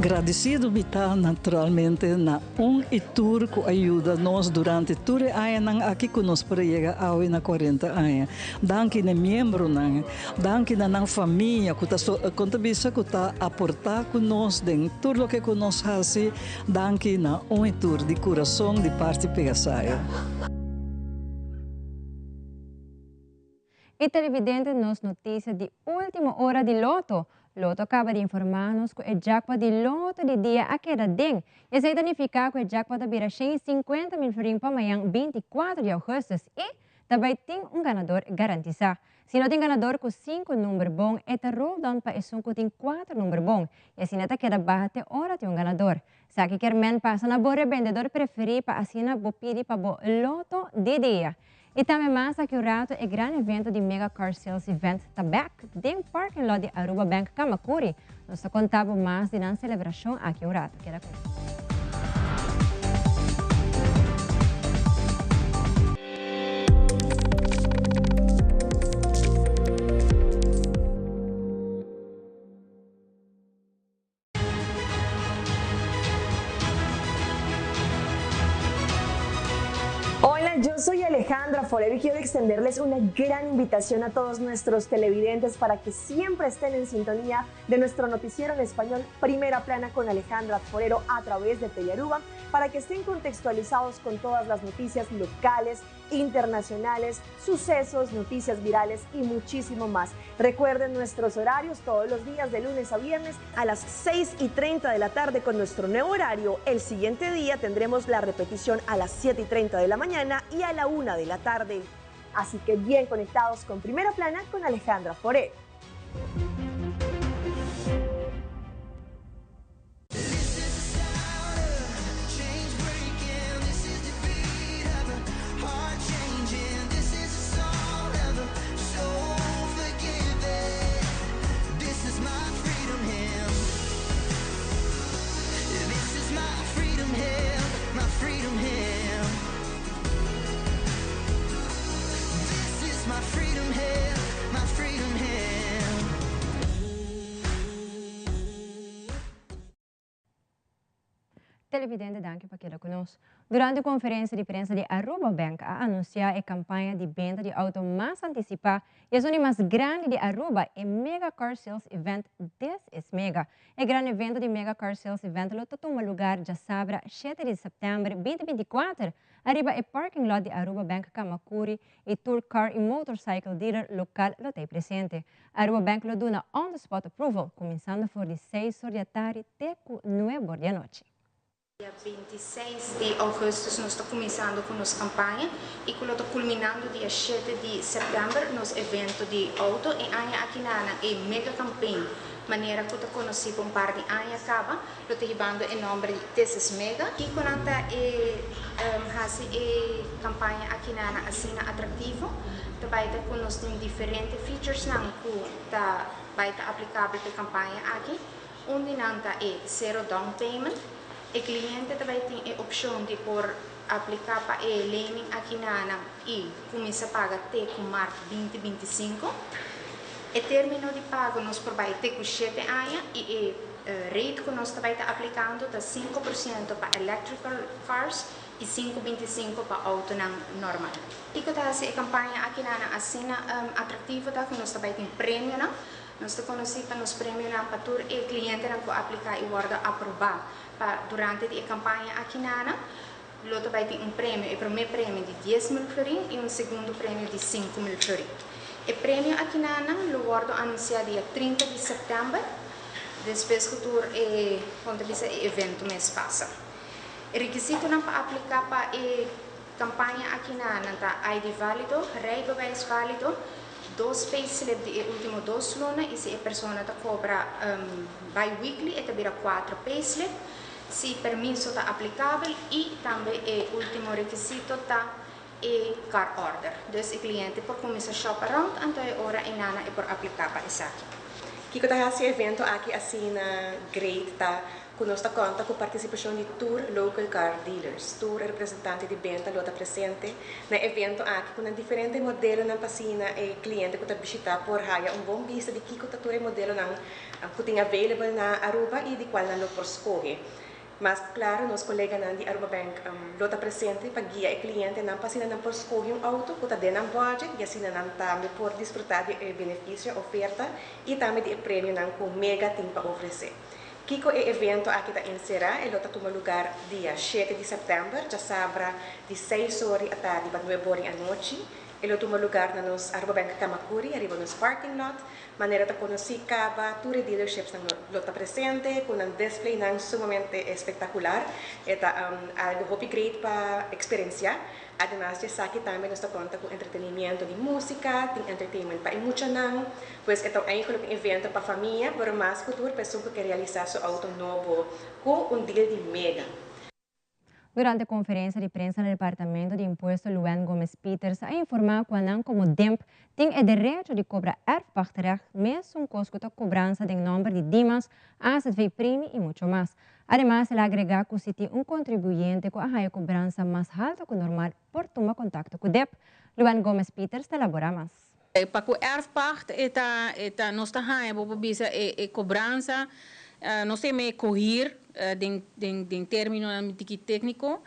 Gradisido mi ta naturalmente na un i tur ku a yuda nos durante tur e añanan aki ku nos por a yega awe na kuarenta aña. Danki na e miembronan. Danki na nan famia ku ta kon ta bisa ku ta aportá ku nos den tur loke ku nos hasi. Danki na un i tur di kurason di parti Pegasayo. E televidente nos notisia di ultimo ora di Lotto. Lotto a kaba di informá nos ku e jackpot di Lotto di dia a keda den. Esei ta nifiká ku e jackpot a bira 150 mil florin pa mañan 24 di augustus i ta bai tin un ganador garantisá. Si no tin ganador ku sinku number bon, e ta roll down pa esun ku tin kuater number bon, i asina ta keda baha te ora tin un ganador. Esaki kier men pasa na bo rebendedor preferí pa asina bo pidi pa bo loto di dia. I tambe mas aki un rato e gran evento di Mega Car Sales Event ta bek den parking lot di Aruba Bank Camacuri. Nos ta konta bo mas di nan selebrashon aki un rato. Keda ku nos. Hola, yo soy Alejandra Forero y quiero extenderles una gran invitación a todos nuestros televidentes para que siempre estén en sintonía de nuestro noticiero en español Primera Plana con Alejandra Forero a través de Telearuba para que estén contextualizados con todas las noticias locales, internacionales, sucesos, noticias virales y muchísimo más. Recuerden nuestros horarios todos los días de lunes a viernes a las 6 y 30 de la tarde con nuestro nuevo horario. El siguiente día tendremos la repetición a las 7 y 30 de la mañana y a la 1 de la tarde. Así que bien conectados con Primera Plana con Alejandra Foré. Televidente danki pa keda ku nos. Durante konferensia di prensa di Aruba Bank a anunsiá e kampaña di benta di outo mas antisipá i esun di mas grandi di Aruba, e Mega Car Sales Event This is Mega. E gran evento di Mega Car Sales Event lo ta tuma lugar djasabra shete di sèptèmber binti 24 ariba e parking lot di Aruba Bank Camacuri i tur car i motorcycle dealer lokal lo ta ei presente. Aruba Bank lo duna on the spot approval kuminsando for di seis or di atardi te ku nuebe or di anochi. Dia 26 di augustus nos ta cuminsando cu nos campaña y cu lo ta culminando dia 7 di september nos evento di auto. E aña aki na e mega campaign manera cu ta conoci pa un par di aña caba lo ta hibando e nomber di This is Mega. Kico nan ta e haci e campaña aki na asina atractivo? Ta bay ta cu nos tin diferente features nan cu ta bay ta aplicabel pa e campaña aki. Un di nan ta e zero down payment. E cliente ta bay tin e opcion di por aplica pa e lening aki na nan y cuminsa paga te cu maart 2025. E termino di pago nos por bay te cu 7 aña y e rate cu nos ta bay ta aplicando ta 5% pa electrical cars y 5,25 pa autonan normal. Kico ta haci e campaña aki na nan asina atractivo ta cu nos ta bay tin premionan. Nos ta conoci pa nos premionan pa tur e clientenan cu aplica y wordo aproba pa durante di e campaña aki na nan. Lo ta bay tin un premio, e prome premio di 10.000 florin y un segundo premio di 5.000 florin. E premio aki na nan lo wordo anuncia dia 30 di september, despues cu tur e, con ta bisa, e evento mes pasa. E requisitonan pa aplica pa e campaña aki na nan ta ID valido, rijbewijs valido, dos payslip di e ultimo 2 luna y si e persona ta cobra bi-weekly e ta bira 4 payslip, si permiso ta aplicabel y tambe e ultimo requisito ta e car order. Dus e cliente por cuminsa shop around anto e ora e nana e por aplica pa esaki. Kico ta haci evento aki asina great ta cu nos ta conta cu participacion di tur local car dealers. Tur representante di benta lo ta presente na evento aki cu nan diferente modelonan pa asina e cliente cu ta bishita por haya un bon bista di kico ta tur e modelonan cu tin available na Aruba y di cual nan lo por scoge. Mas claro, nos coleganan di Aruba Bank lo ta presente pa guia e clientenan pa asina nan por scoge un auto cu ta den nan budget y asina nan tambe por disfruta di e beneficio, oferta y tambe di e premionan cu Mega tin pa ofrece. Kico e evento aki ta encera? E lo ta tuma lugar dia 7 di september, djasabra di 6 or di atardi pa 9 or di anochi. E lo tuma lugar na nos Aruba Bank Camacuri, ariba nos parking lot. Manera ta conoci caba, tur e dealerships nan lo ta presente, cu nan display nan sumamente espectacular. E ta algo hopi great pa experiencia. Ademas di esaki tambe nos ta conta cu entretenimiento di musica, tin entertainment pa e muchanan. Pues e ta eigenlijk un evento pa famia, pero mas cu tur pa esun cu ke realisa su auto nobo cu un deal di Mega. Durante conferencia di prensa na Departamento di Impuesto, Luan Gomez Peters a informa cu nan como DIMP tin e derecho di cobra erfpachtrecht, mesun cos cu ta cobransa den nomber di Dimas, AZV Primi y mucho mas. Ademas, el a agrega cu si tin un contribuyente cu a haya cobransa mas halto cu normal por tuma contacto cu DIP. Luan Gomez Peters ta elabora mas. Pa cu erfpacht e ta nos ta haya bo bisa e cobransa, nos tin e kohier den termino tiki tecnico,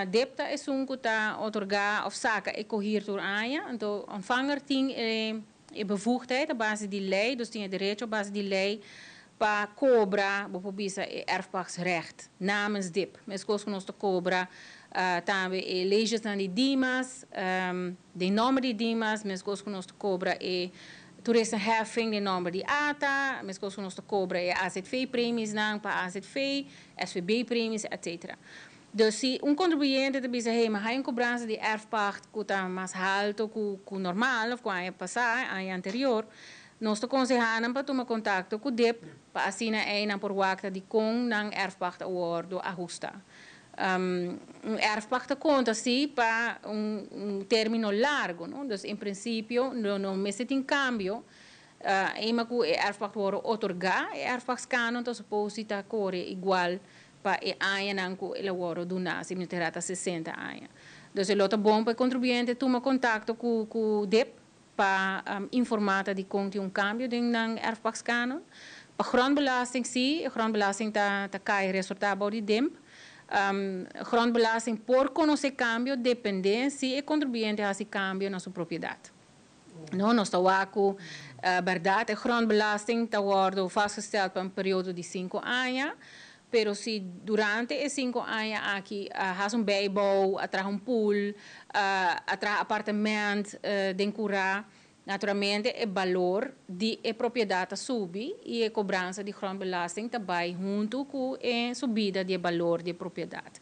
DIP ta esun cu ta otorga of saca e kohier tur aña. Anto ontvanger tin e bevoegdheid op base di ley, dus tin e derecho op base di ley pa cobra, bo bisa, e erfpachtsrecht namens DIP. Mescos cu nos ta cobra tambe e leges di Dimas, den nomber di Dimas, mescos cu nos ta cobra e toeristenheffing den nomber di ATA, mescos cu nos ta cobra e AZV premies nan pa AZV, SVB premies, etc. Dus si un contribuyente ta bisa, hey, maar un cobransa di erfpacht cu ta mas halto cu normal, of cu aña pasa, aña anterior, nos ta consehando pa tuma contacto cu DIP, pa asina ey nan por wak di con nan erfpacht wordo ahusta. Un erfpacht ta conta si pa un termino largo, no? Dus en principio no mester tin cambio. Ema cu e erfpacht wordo otorga, e erfpachtcanon ta suppose ta core igual pa e aña cu el a wordo duna, si mi trata 60 aña. Dus e ta bon pa e contribuyente tuma contacto cu DIP pa informa di con tin un cambio den nan erfpachtcanon. Pa grondbelasting si, grondbelasting ta cay resorta di DIMP. Grondbelasting por konosé kambio dependé si e kontribuyente hasi kambio na su propiedat. No, nos ta wak ku bèrdat e grondbelasting ta wòrdu vastgesteld pa un periodo di sinku aña, pero si durante e sinku aña aki a hasi un bijbouw, a traha un pool, a traha apartement den kurá, naturalmente e balor di e propiedat ta subi i e kobransa di grondbelasting ta bai huntu ku e subida di e balor di e propiedat.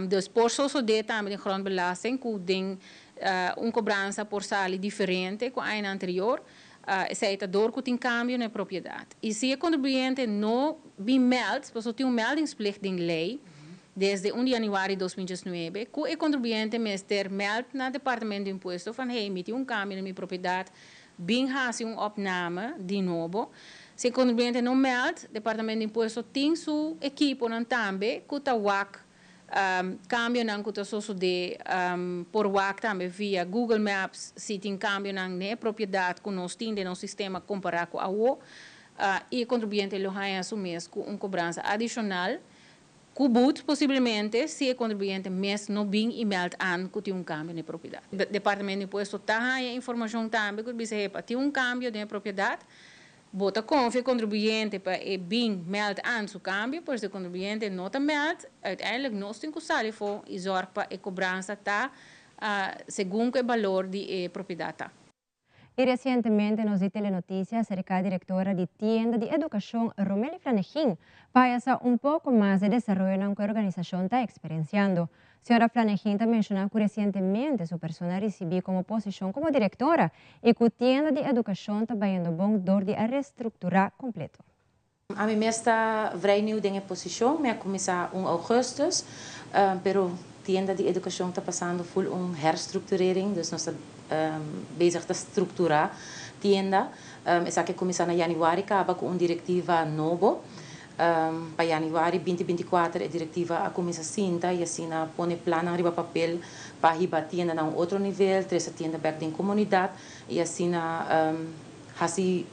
Dus por sosodé tambe den grondbelasting ku den un kobransa por sali diferente ku añanan anterior, esei ta dor ku tin kambio na e propiedat. I si e kontribuyente no bin mèld, pasobra tin un meldingsplicht den lei desde un di yanüari 2019, ku e kontribuyente mester mèld na Departamento di Impuesto van hey, mi tin un kambio na mi propiedat, bin hasi un opname di nobo. Si e kontribuyente no mèld, Departamento di Impuesto tin su ekiponan tambe ku ta wak kambionan ku ta sosodé. Por wak tambe via Google Maps si tin kambionan na e propiedat ku nos tin den nos sistema kompará ku awo, i e kontribuyente lo haña su mes ku un kobransa adishonal ku but posiblemente si e kontribuyente mes no bin i mèld aan ku tin un kambio na e propiedat. Departamento di Impuesto ta haña informashon tambe ku ta bisa hepa tin un kambio den e propiedat. Bo ta konfia e kontribuyente pa e bin mèld aan su kambio, pero si e kontribuyente no ta mèld, uiteindelijk nos tin ku sali afó i zòrg pa e kobransa ta segun ku e balor di e propiedat ta. I resientemente nos di Telenoticia a aserká direktora di Tienda di Edukashon Romeli Flanegin pa haya sa un poko mas di e desaroyonan ku e organisashon ta eksperensiando. Señora Flanegin ta menshoná ku resientemente su persona a risibí komo posishon komo direktora i ku Tienda di Edukashon ta bayendo bon dor di a restrukturá kompleto. Ami mes ta vrij nieuw den e posishon, mi a kuminsá un augustus, pero Tienda di Edukashon ta pasando ful un herstructurering, dus nos ta bezig ta strukturá tienda. Esaki a kuminsá na yanüari kaba ku un direktiva nobo. Pa yanüari 2024 e direktiva a kuminsá sinta i asina pone plannan riba papel pa hiba tienda na un otro nivel, trese tienda bèk den komunidat i asina hasi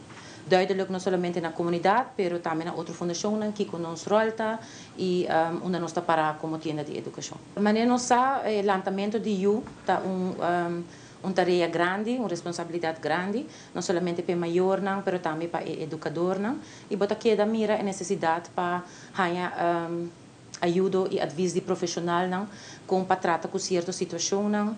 duidelijk no solamente na komunidat pero tambe na otro fundashonnan kiko nos ròl ta i unda nos ta pará komo tienda di edukashon. Manera nos sa e lantamentu di yu ta un Un tarea grandi, un responsabilidat grandi, no solamente pa e mayornan, pero tambe pa e edukadornan. I bo ta keda mira e nesesidat pa haña ayudo i advis di profeshonalnan kon pa trata ku sierto situashonnan.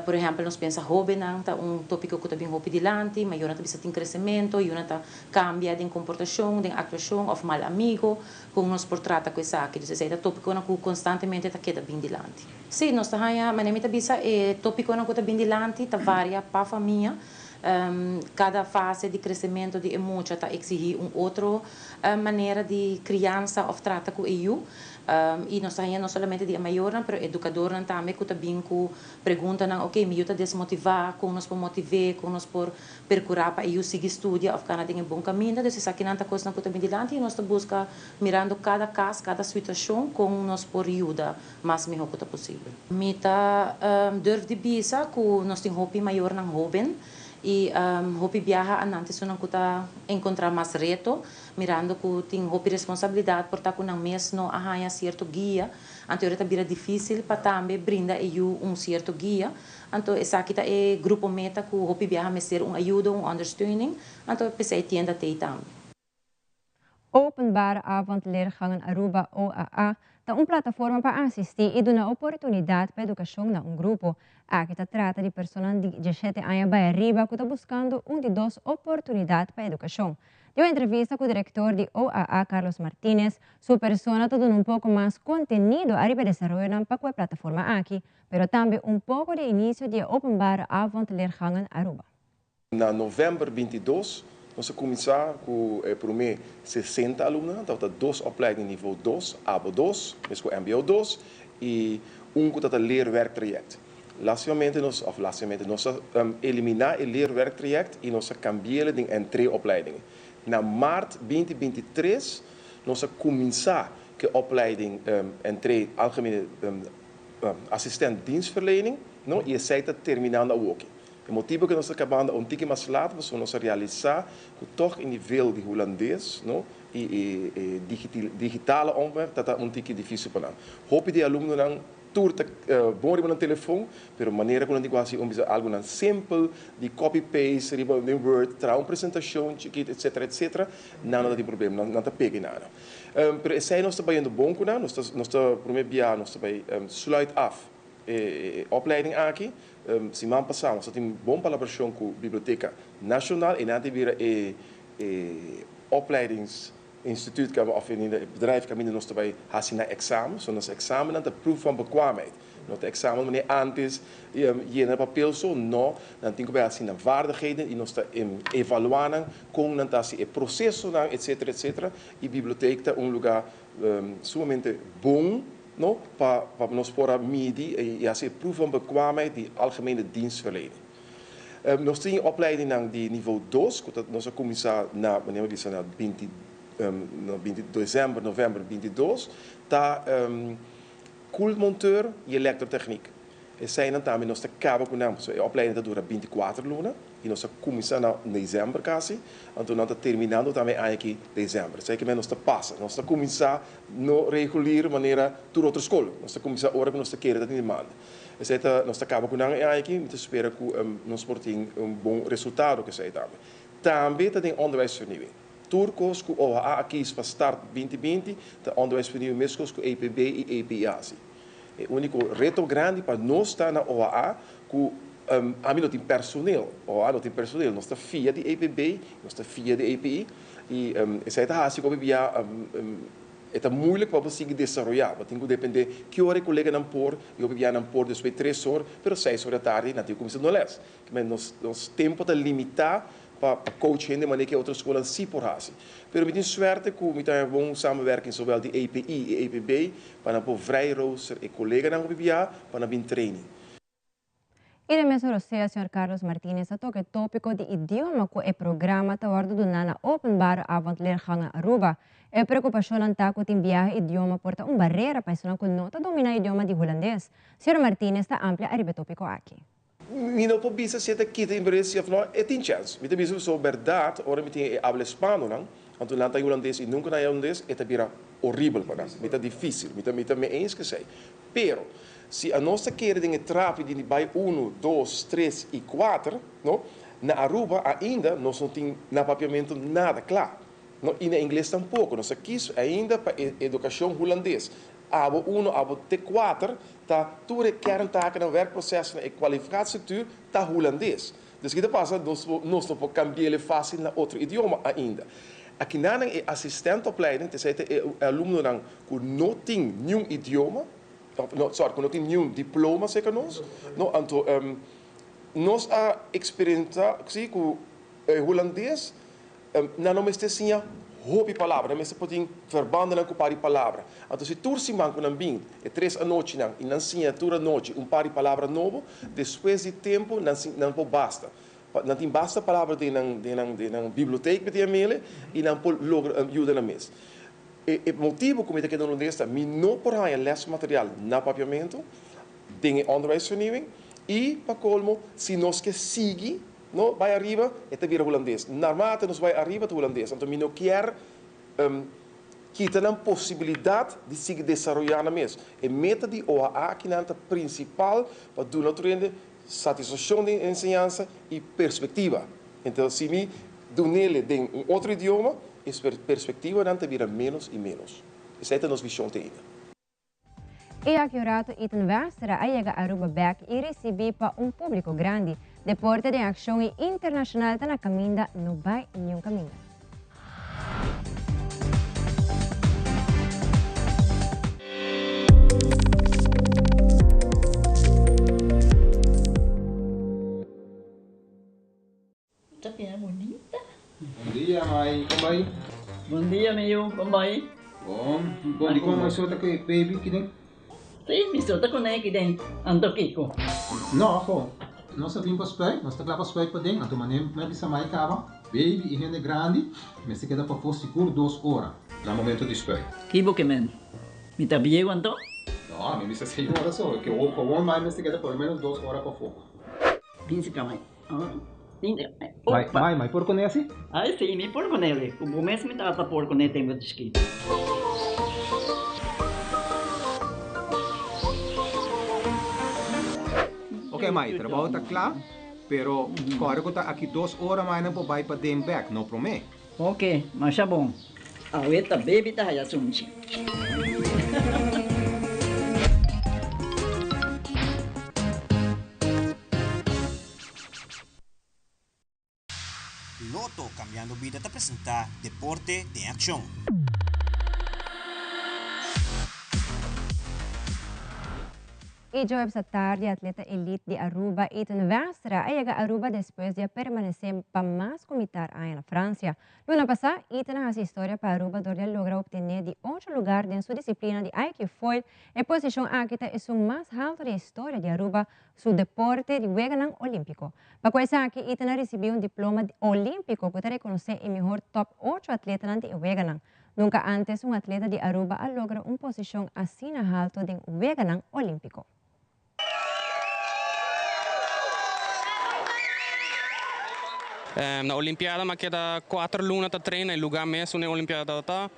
Por ehèmpel, nos pensa hóbennan ta un tópiko ku ta bin hopi dilanti, mayornan ta bisa tin kresementu, yunan ta kambia den komportashon, den aktuashon òf mal amigo. Kon nos por trata ku esaki? Dus esei ta tópikonan ku konstantemente ta keda bin dilanti. Sí, nos ta haña, manera mi ta bisa, e tópikonan ku ta bin dilanti ta varia pa famia. Kada fase di kresementu di e mucha ta eksihí un otro manera di kriansa òf trata ku e yu. I nos ta haña no solamente di e mayornan, pero edukadornan tambe ku ta bin ku preguntanan, oke, mi yu ta desmotivá, kon nos por motiv'é, kon nos por perkurá pa e yu sigui studia òf kana den e bon kaminda. Dus esakinan ta kosnan ku ta bin dilanti i nos ta buska mirando kada kas, kada situashon kon nos por yuda mas mihó ku ta posibel. Mi ta durf di bisa ku nos tin hopi mayornan hóben i hopi biaha anantes esunnan ku ta enkontrá mas reto, mirando ku tin hopi responsabilidat por ta ku nan mes no a haña sierto guia. Anto ora ta bira difísil pa tambe brinda e yu un sierto guia. Anto esaki ta e grupo meta ku hopi biaha mester un ayudo, un ondersteuning, anto p'esei tienda t'ei tambe. Openbare Avond Leergangen Aruba, OAA, ta un plataforma pa asistí i duna oportunidat pa edukashon na un grupo. Aki ta trata di personanan di 17 aña bai ariba ku ta buskando un di dos oportunidat pa edukashon. Den un entrevista ku direktor di OAA Carlos Martinez, su persona ta duna un poko mas kontenido ariba e desaroyonan pa ku e plataforma aki. pero tambe un poko di inisio di e Openbare Avond Leergangen Aruba. Na novèmber 22 nos a kuminsá ku e promé 60 alumnonan, tabata dos opleiding nivo dos, abo dos, mes ku mbo dos, i un ku tabata leerwerktraject. Lastimamente nos, òf lastimamente, nos a eliminá e leerwerktraject i nos a kambi'el den entreeopleidingen. Na mart 2023 nos a kuminsá ku e opleiding entree algemene assistent dienstverlening, no, i esei ta terminando awoki. E motibu ku nos ta kabando un tiki mas lat pasobra nos a realisá ku tòg e nivel di hulandes, no, i e digitale omweg ta ta un tiki difísil pa nan. Hopi di e alumnonan tur ta bon riba nan telefon, pero manera ku nan tin ku hasi un bisa algunan simpel di copy paste riba den Word, traha un presentashon chikit etcetera etcetera, nan no ta tin problema, nan ta pega i nada. Pero esei nos ta bayendo bon ku nan, nos ta nos ta promé bia nos ta bai sluit af e opleiding aki. Siman pasá nos ta tin bon palabrashon ku Biblioteka Nashonal i nan ta bira e e opleidingsinstituut of e bedrijf kaminda nos ta bai hasi nan eksamen. So nos eksamennan ta proef van bekwaamheid. No ta eksamen manera antes yena papel so, no. Nan tin ku bai hasi nan vaardigheden i nos ta evaluá nan kon nan ta hasi e prosesonan etcetera etcetera. I bibliotek ta un lugá sumamente bon no pa pa nos por a midi i hasi e proef van bekwaamheid di algemene dienstverlening. Nos tin opleidingnan di nivo dos ku ta nos a kuminsá na manera mi a bisa na binti na binti desèmber novèmber 22 ta koelmonteur i elektrotechniek. Eseinan tambe nos ta kaba ku nan pasobra e opleiding ta dura 24 luna i nos a kuminsá na desèmber kasi anto nan ta terminando tambe e aña aki desèmber. Esei kimen nos ta pasa nos ta kuminsá no regulier manera tur otro skol nos ta kuminsá ora ku nos ta kere ta tin demanda. Esei ta, nos ta kaba ku nan e aña aki, mi ta spera ku nos por tin un bon resultado ku esei tambe. Tambe ta den onderwijsvernieuwing. Tur kos ku OHA a kis pa start 2020 ta onderwijsvernieuwing meskos ku EPB i EPI a hasi. E úniko reto grandi pa nos ta na OHA ku ami no tin personeel, OHA no tin personeel, nos ta fia di EPB, nos ta fia di EPI i esei ta hasi ku hopi bia E ta moeilijk pa bo sigui desaroyá. Bo tin ku dependé ki ora e koleganan por, i hopi biaha nan por despues tres or, pero seis or di atardi nan tin ku kuminsá duna lès. Kimen nos nos tempu ta limitá pa pa coach hende manera ku e otro skolnan sí por hasi. Pero mi tin suerte ku mi ta haña bon samenwerking zowel di EPI i EPB pa nan por vrij rooster e koleganan hopi biaha pa nan bin training. I den mesun rosea señor Carlos Martinez a toca e topico di idioma cu e programa ta wordo duna na Openbare Avondleergangen Aruba. E preocupacionnan ta cu tin biaha idioma por ta un barera pa esunnan cu no ta domina idioma di Hulandes. Señor Martinez ta amplia ariba e topico aki. Mi no por bisa si e ta kita impresi of no, e tin chèns. Mi ta bisa pasobra bèrdat ora mi tin e habla hispanonan, anto nan ta hulandes i nunka nan a hulandes, e ta bira horibel pa nan. Mi ta difísil, mi ta mi ta me eens ku esei. Pero, si anos ta kere den e trapi di bai unu, dos, tres i kuater, no, na Aruba ainda nos no tin na papiamentu nada kla, no, i na ingles tampoko. Nos a kis ainda pa e edukashon hulandes. Abo uno, abo te kuater ta tur e kerntakennan, werkprocessen, e kwalificatiestructuur ta hulandes. Dus ki ta pasa? Nos nos no por cambi'el facil na otro idioma ainda. Akinanan e assistentopleiding, te esei ta e alumnonan ku no tin niun idioma, no, sorry, ku no tin niun diploma serka nos, no, anto nos a experimenta si ku e hulandes Nan no mester siña hopi palabra, nan mester por tin verbandennan ku par di palabra. Anto si tur siman ku nan bin e tres anochinan i nan siña tur anochi un par di palabra nobo, despues di tempu nan nan por basta. Nan tin basta palabra den nan den nan den nan bibliotek mi ta yam'ele i nan por logra yuda nan mes. E e motibu ku mi ta keda holandés ta mi no por haña lesmaterial na papiamentu den e onderwijsvernieuwing i pa kolmo si nos ke sigui No bai ariba, e ta bira hulandes. Naarmate nos bai ariba ta hulandes. Anto mi no kier kita nan posibilidat di sigui desaroyá nan mes. E meta di OHA akinan ta prinsipal pa duna otro hende satisfakshon den enseñansa i perspektiva. Enton si mi dun'ele den un otro idioma, e perspektivanan ta bira ménos i ménos. Esei ta nos vishon te ainda. I aki un rato Ethan Westra a yega Aruba bek i risibi pa un publico grandi. Deporte den accion i internacional ta na caminda no bay niun caminda. Ta bira bunita. Bon dia mai, kon bai? Bon dia mi yu, kon bai? Bon, bon di kon mai so ta ku e baby kiden? Si, mi so ta kuné kiden, anto kiko? No, ho, nos a bin pa spuit, nos ta kla pa spuit paden, anto manera mi a bisa mai kaba, baby i hende grandi mester keda pafó sigur dos ora na momento di spuit. Ki bo ke men? Mi ta bieu anto? No, mi bisa seis ora so, ke wou mai mester keda por lo menos dos ora pafó. Bin si ka mai. Mai, mai, mai por kuné asi? Ai si, mi por kuné. Ku bo mes mi tata por kuné tempu di chikitu. Ok mai, trabou ta kla, pero kòrda ku ta aki dos ora mai nan por bai paden bèk, no promé. Ok, masha bon. Awe ta baby ta haya sunchi. Lotto Cambiando Bida ta presenta Deporte den Accion. E djoebs atardi atleta elite di Aruba Ethan Westra a yega Aruba despues di a permanece pa mas cu mitar aña na Francia. Luna pasa Ethan a haci historia pa Aruba dor di a logra obtene di ocho lugar den su disciplina di IQ Foil. E posicion aki ta esun mas halto den historia di Aruba su deporte di Weganan Olimpico. Pa cu esaki Ethan a ricibi un diploma olimpico cu ta reconoce e mihor top ocho atletanan di e weganan. Nunca antes un atleta di Aruba a logra un posicion asina halto den Weganan Olimpico. Na Olimpiada mi a keda cuater luna ta train na e lugar mes unda e Olimpiada tabata ta.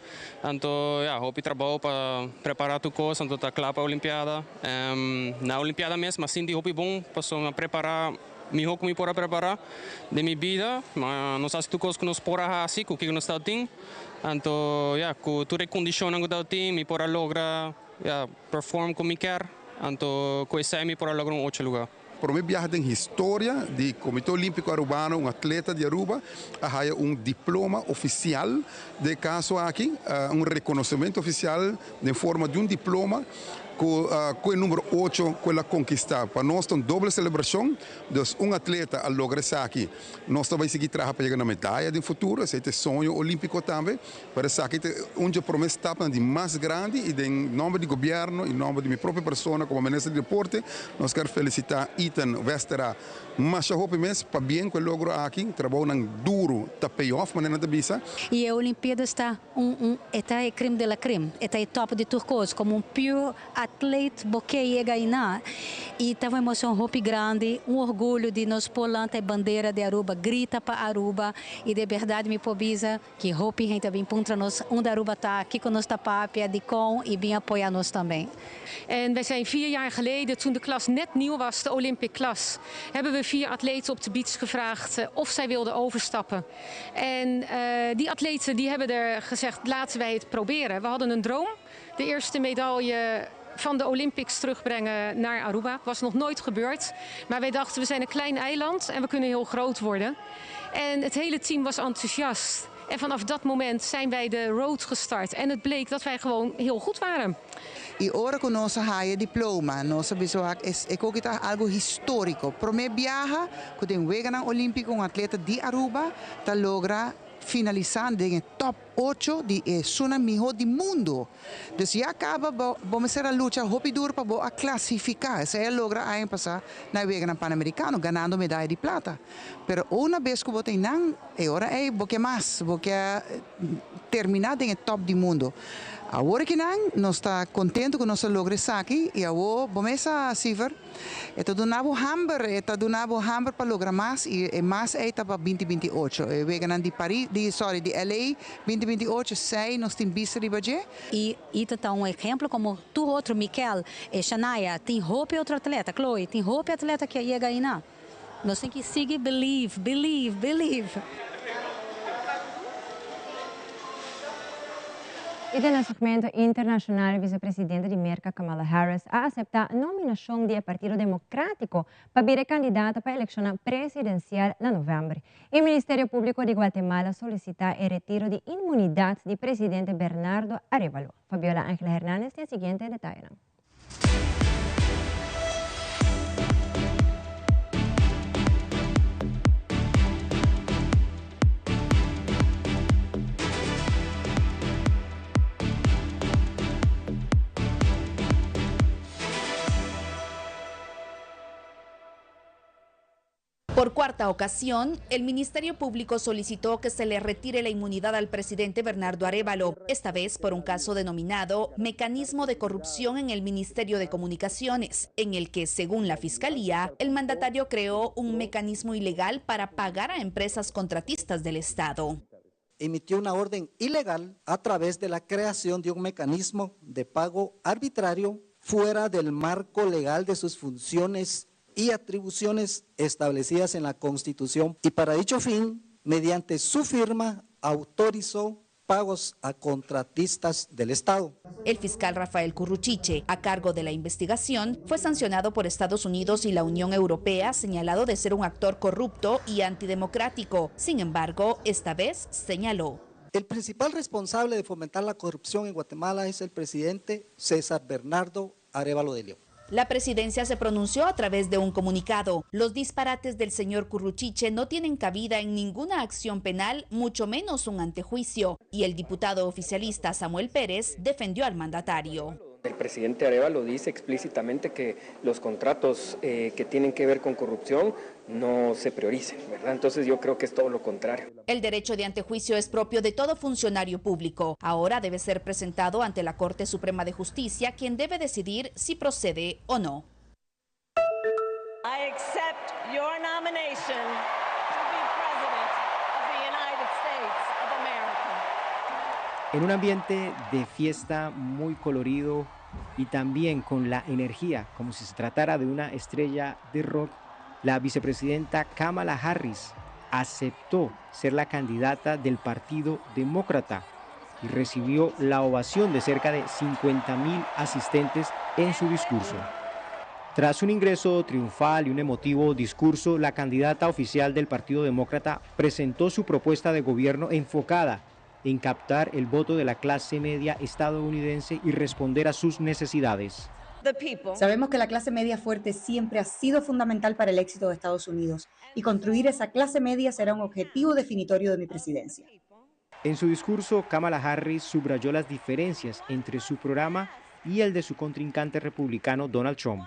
Anto ya, hopi trabou pa prepara tur cos, anto ta cla pa Olimpiada. Na Olimpiada mes mi a sinti hopi bon pasobra mi a prepara Miho ku mi por a prepará den mi bida, ma nos hasi tur kos ku nos por a hasi ku kiko nos tabatin. Anto ya, ku tur e kondishonnan ku tabatin mi por a logra ya perform ku mi kier. Anto ku esei mi por a logra un ocho lugá. Prome biaha den historia di Comité Olimpico Arubano un atleta di Aruba a haya un diploma oficial den e caso aki, un reconocimento oficial den forma di un diploma Cu cu e numero ocho cu el a conquista. Pa nos ta un doble celebracion, dus un atleta a logra esaki. Nos ta bay sigui traha pa yega na medaya den futuro, esey ta e soño olimpico tambe, pero esaki ta un dje prome stapnan di mas grandi y den nomber di gobierno y nomber di mi propio persona como minister di deporte nos kier felicita Ethan Westera Masha hopi mes pabien cu e logro aki, trabounan duro ta pay off manera nan ta bisa. Y e Olimpiadas ta un un e ta e creme de la creme, e ta e top di tur cos, como un pure atleet bo ke yega ayna y ta un emocion hopi grandi, un orgullo di nos por lanta e bandera di Aruba, grita pa Aruba y de berdad mi por bisa Ki hopi hende a bin puntra nos unda Aruba ta, kiko nos ta papia, dikon y bin apoya nos tambe. En wij zijn 4 jaar geleden, toen de klas net nieuw was, de Olympic klas, hebben we 4 atleten op de beach gevraagd of zij wilden overstappen. En die atleten die hebben er gezegd, laten wij het proberen. We hadden een droom, de eerste medaille van de Olympics terugbrengen naar Aruba. Was nog nooit gebeurd. Maar wij dachten, we zijn een klein eiland en we kunnen heel groot worden. En het hele team was enthousiast. En vanaf dat moment zijn wij de road gestart. En het bleek dat wij gewoon heel goed waren. Y ora cu nos a haya diploma, nos a bisa wak es e koki ta algo historico. Prome biaha cu den Weganan Olimpico un atleta di Aruba ta logra finalisa den e top ocho di e esunnan miho di mundo. Dus ya caba bo bo mester a lucha hopi duro pa bo a clasifica. Esey a logra aña pasa na e Weganan Panamericano ganando medaya di plata. Pero una bes cu bo ta eynan e ora ey bo ke mas, bo ke termina den e top di mundo. Awor kinan nos ta contento cu nos a logra esaki y awor bo mes a Siver. E ta duna bo hamber, e ta duna bo hamber pa logra mas y e mas ey ta pa binti binti ocho. E weganan di Paris, di sorry, di LA binti binti ocho, esey nos tin bista riba dje. Y Ita ta un ehemplo como tur otro, Mikel, e Shania, tin hopi otro atleta, Chloe, tin hopi atleta ki a yega ayina. Nos tin ki sigui believe, believe, believe. Y den e segmento internacional vicepresidente di Merca Kamala Harris a acepta nominacion di e Partido Democratico pa bira e candidata pa eleccionnan presidencial na november. E Ministerio Publico di Guatemala a solicita e retiro di inmunidad di presidente Bernardo Arevalo. Fabiola Angela Hernandez tin e siguiente detayenan. Por cuarta ocasión, el Ministerio Público solicitó que se le retire la inmunidad al presidente Bernardo Arévalo, esta vez por un caso denominado Mecanismo de Corrupción en el Ministerio de Comunicaciones, en el que, según la Fiscalía, el mandatario creó un mecanismo ilegal para pagar a empresas contratistas del Estado. Emitió una orden ilegal a través de la creación de un mecanismo de pago arbitrario fuera del marco legal de sus funciones y atribuciones establecidas en la Constitución y para dicho fin, mediante su firma, autorizó pagos a contratistas del Estado. El fiscal Rafael Curruchiche, a cargo de la investigación, fue sancionado por Estados Unidos y la Unión Europea, señalado de ser un actor corrupto y antidemocrático. Sin embargo, esta vez señaló. El principal responsable de fomentar la corrupción en Guatemala es el presidente César Bernardo Arévalo de León. La presidencia se pronunció a través de un comunicado. Los disparates del señor Curruchiche no tienen cabida en ninguna acción penal, mucho menos un antejuicio. Y el diputado oficialista Samuel Pérez defendió al mandatario. El presidente Arévalo dice explícitamente que los contratos eh, que tienen que ver con corrupción no se prioricen, ¿verdad? Entonces yo creo que es todo lo contrario. El derecho de antejuicio es propio de todo funcionario público. Ahora debe ser presentado ante la Corte Suprema de Justicia, quien debe decidir si procede o no. I accept your nomination to be President of the United States of America. En un ambiente de fiesta muy colorido y también con la energía, como si se tratara de una estrella de rock, la vicepresidenta Kamala Harris aceptó ser la candidata del Partido Demócrata y recibió la ovación de cerca de 50.000 asistentes en su discurso. Tras un ingreso triunfal y un emotivo discurso, la candidata oficial del Partido Demócrata presentó su propuesta de gobierno enfocada en captar el voto de la clase media estadounidense y responder a sus necesidades. Sabemos que la clase media fuerte siempre ha sido fundamental para el éxito de Estados Unidos y construir esa clase media será un objetivo definitorio de mi presidencia. En su discurso, Kamala Harris subrayó las diferencias entre su programa y el de su contrincante republicano Donald Trump.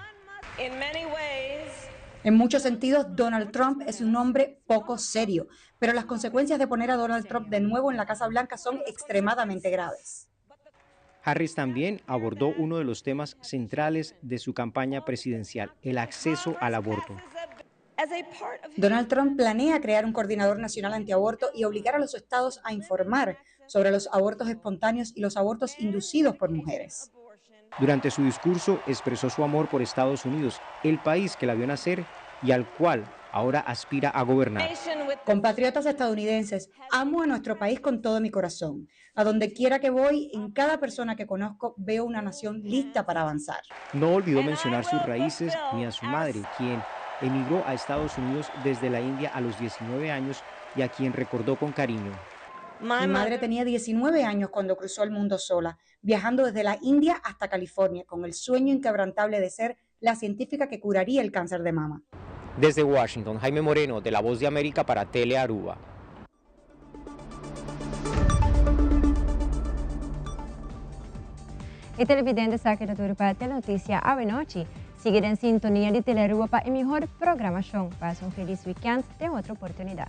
En muchos sentidos, Donald Trump es un hombre poco serio, pero las consecuencias de poner a Donald Trump de nuevo en la Casa Blanca son extremadamente graves. Harris también abordó uno de los temas centrales de su campaña presidencial, el acceso al aborto. Donald Trump planea crear un coordinador nacional antiaborto y obligar a los estados a informar sobre los abortos espontáneos y los abortos inducidos por mujeres. Durante su discurso expresó su amor por Estados Unidos, el país que la vio nacer y al cual ahora aspira a gobernar. Compatriotas estadounidenses, amo a nuestro país con todo mi corazón. A donde quiera que voy, en cada persona que conozco, veo una nación lista para avanzar. No olvidó mencionar sus raíces ni a su madre, quien emigró a Estados Unidos desde la India a los 19 años y a quien recordó con cariño. Mi madre tenía 19 años cuando cruzó el mundo sola, viajando desde la India hasta California, con el sueño inquebrantable de ser la científica que curaría el cáncer de mama. Desde Washington, Jaime Moreno, de La Voz de América para Tele Aruba. E televidente sa cu ta pa Telenoticia Awenochi. Sigui den sintonia di Telearuba pa e mihor programacion. Pasa un feliz weekend. Te otro oportunidad.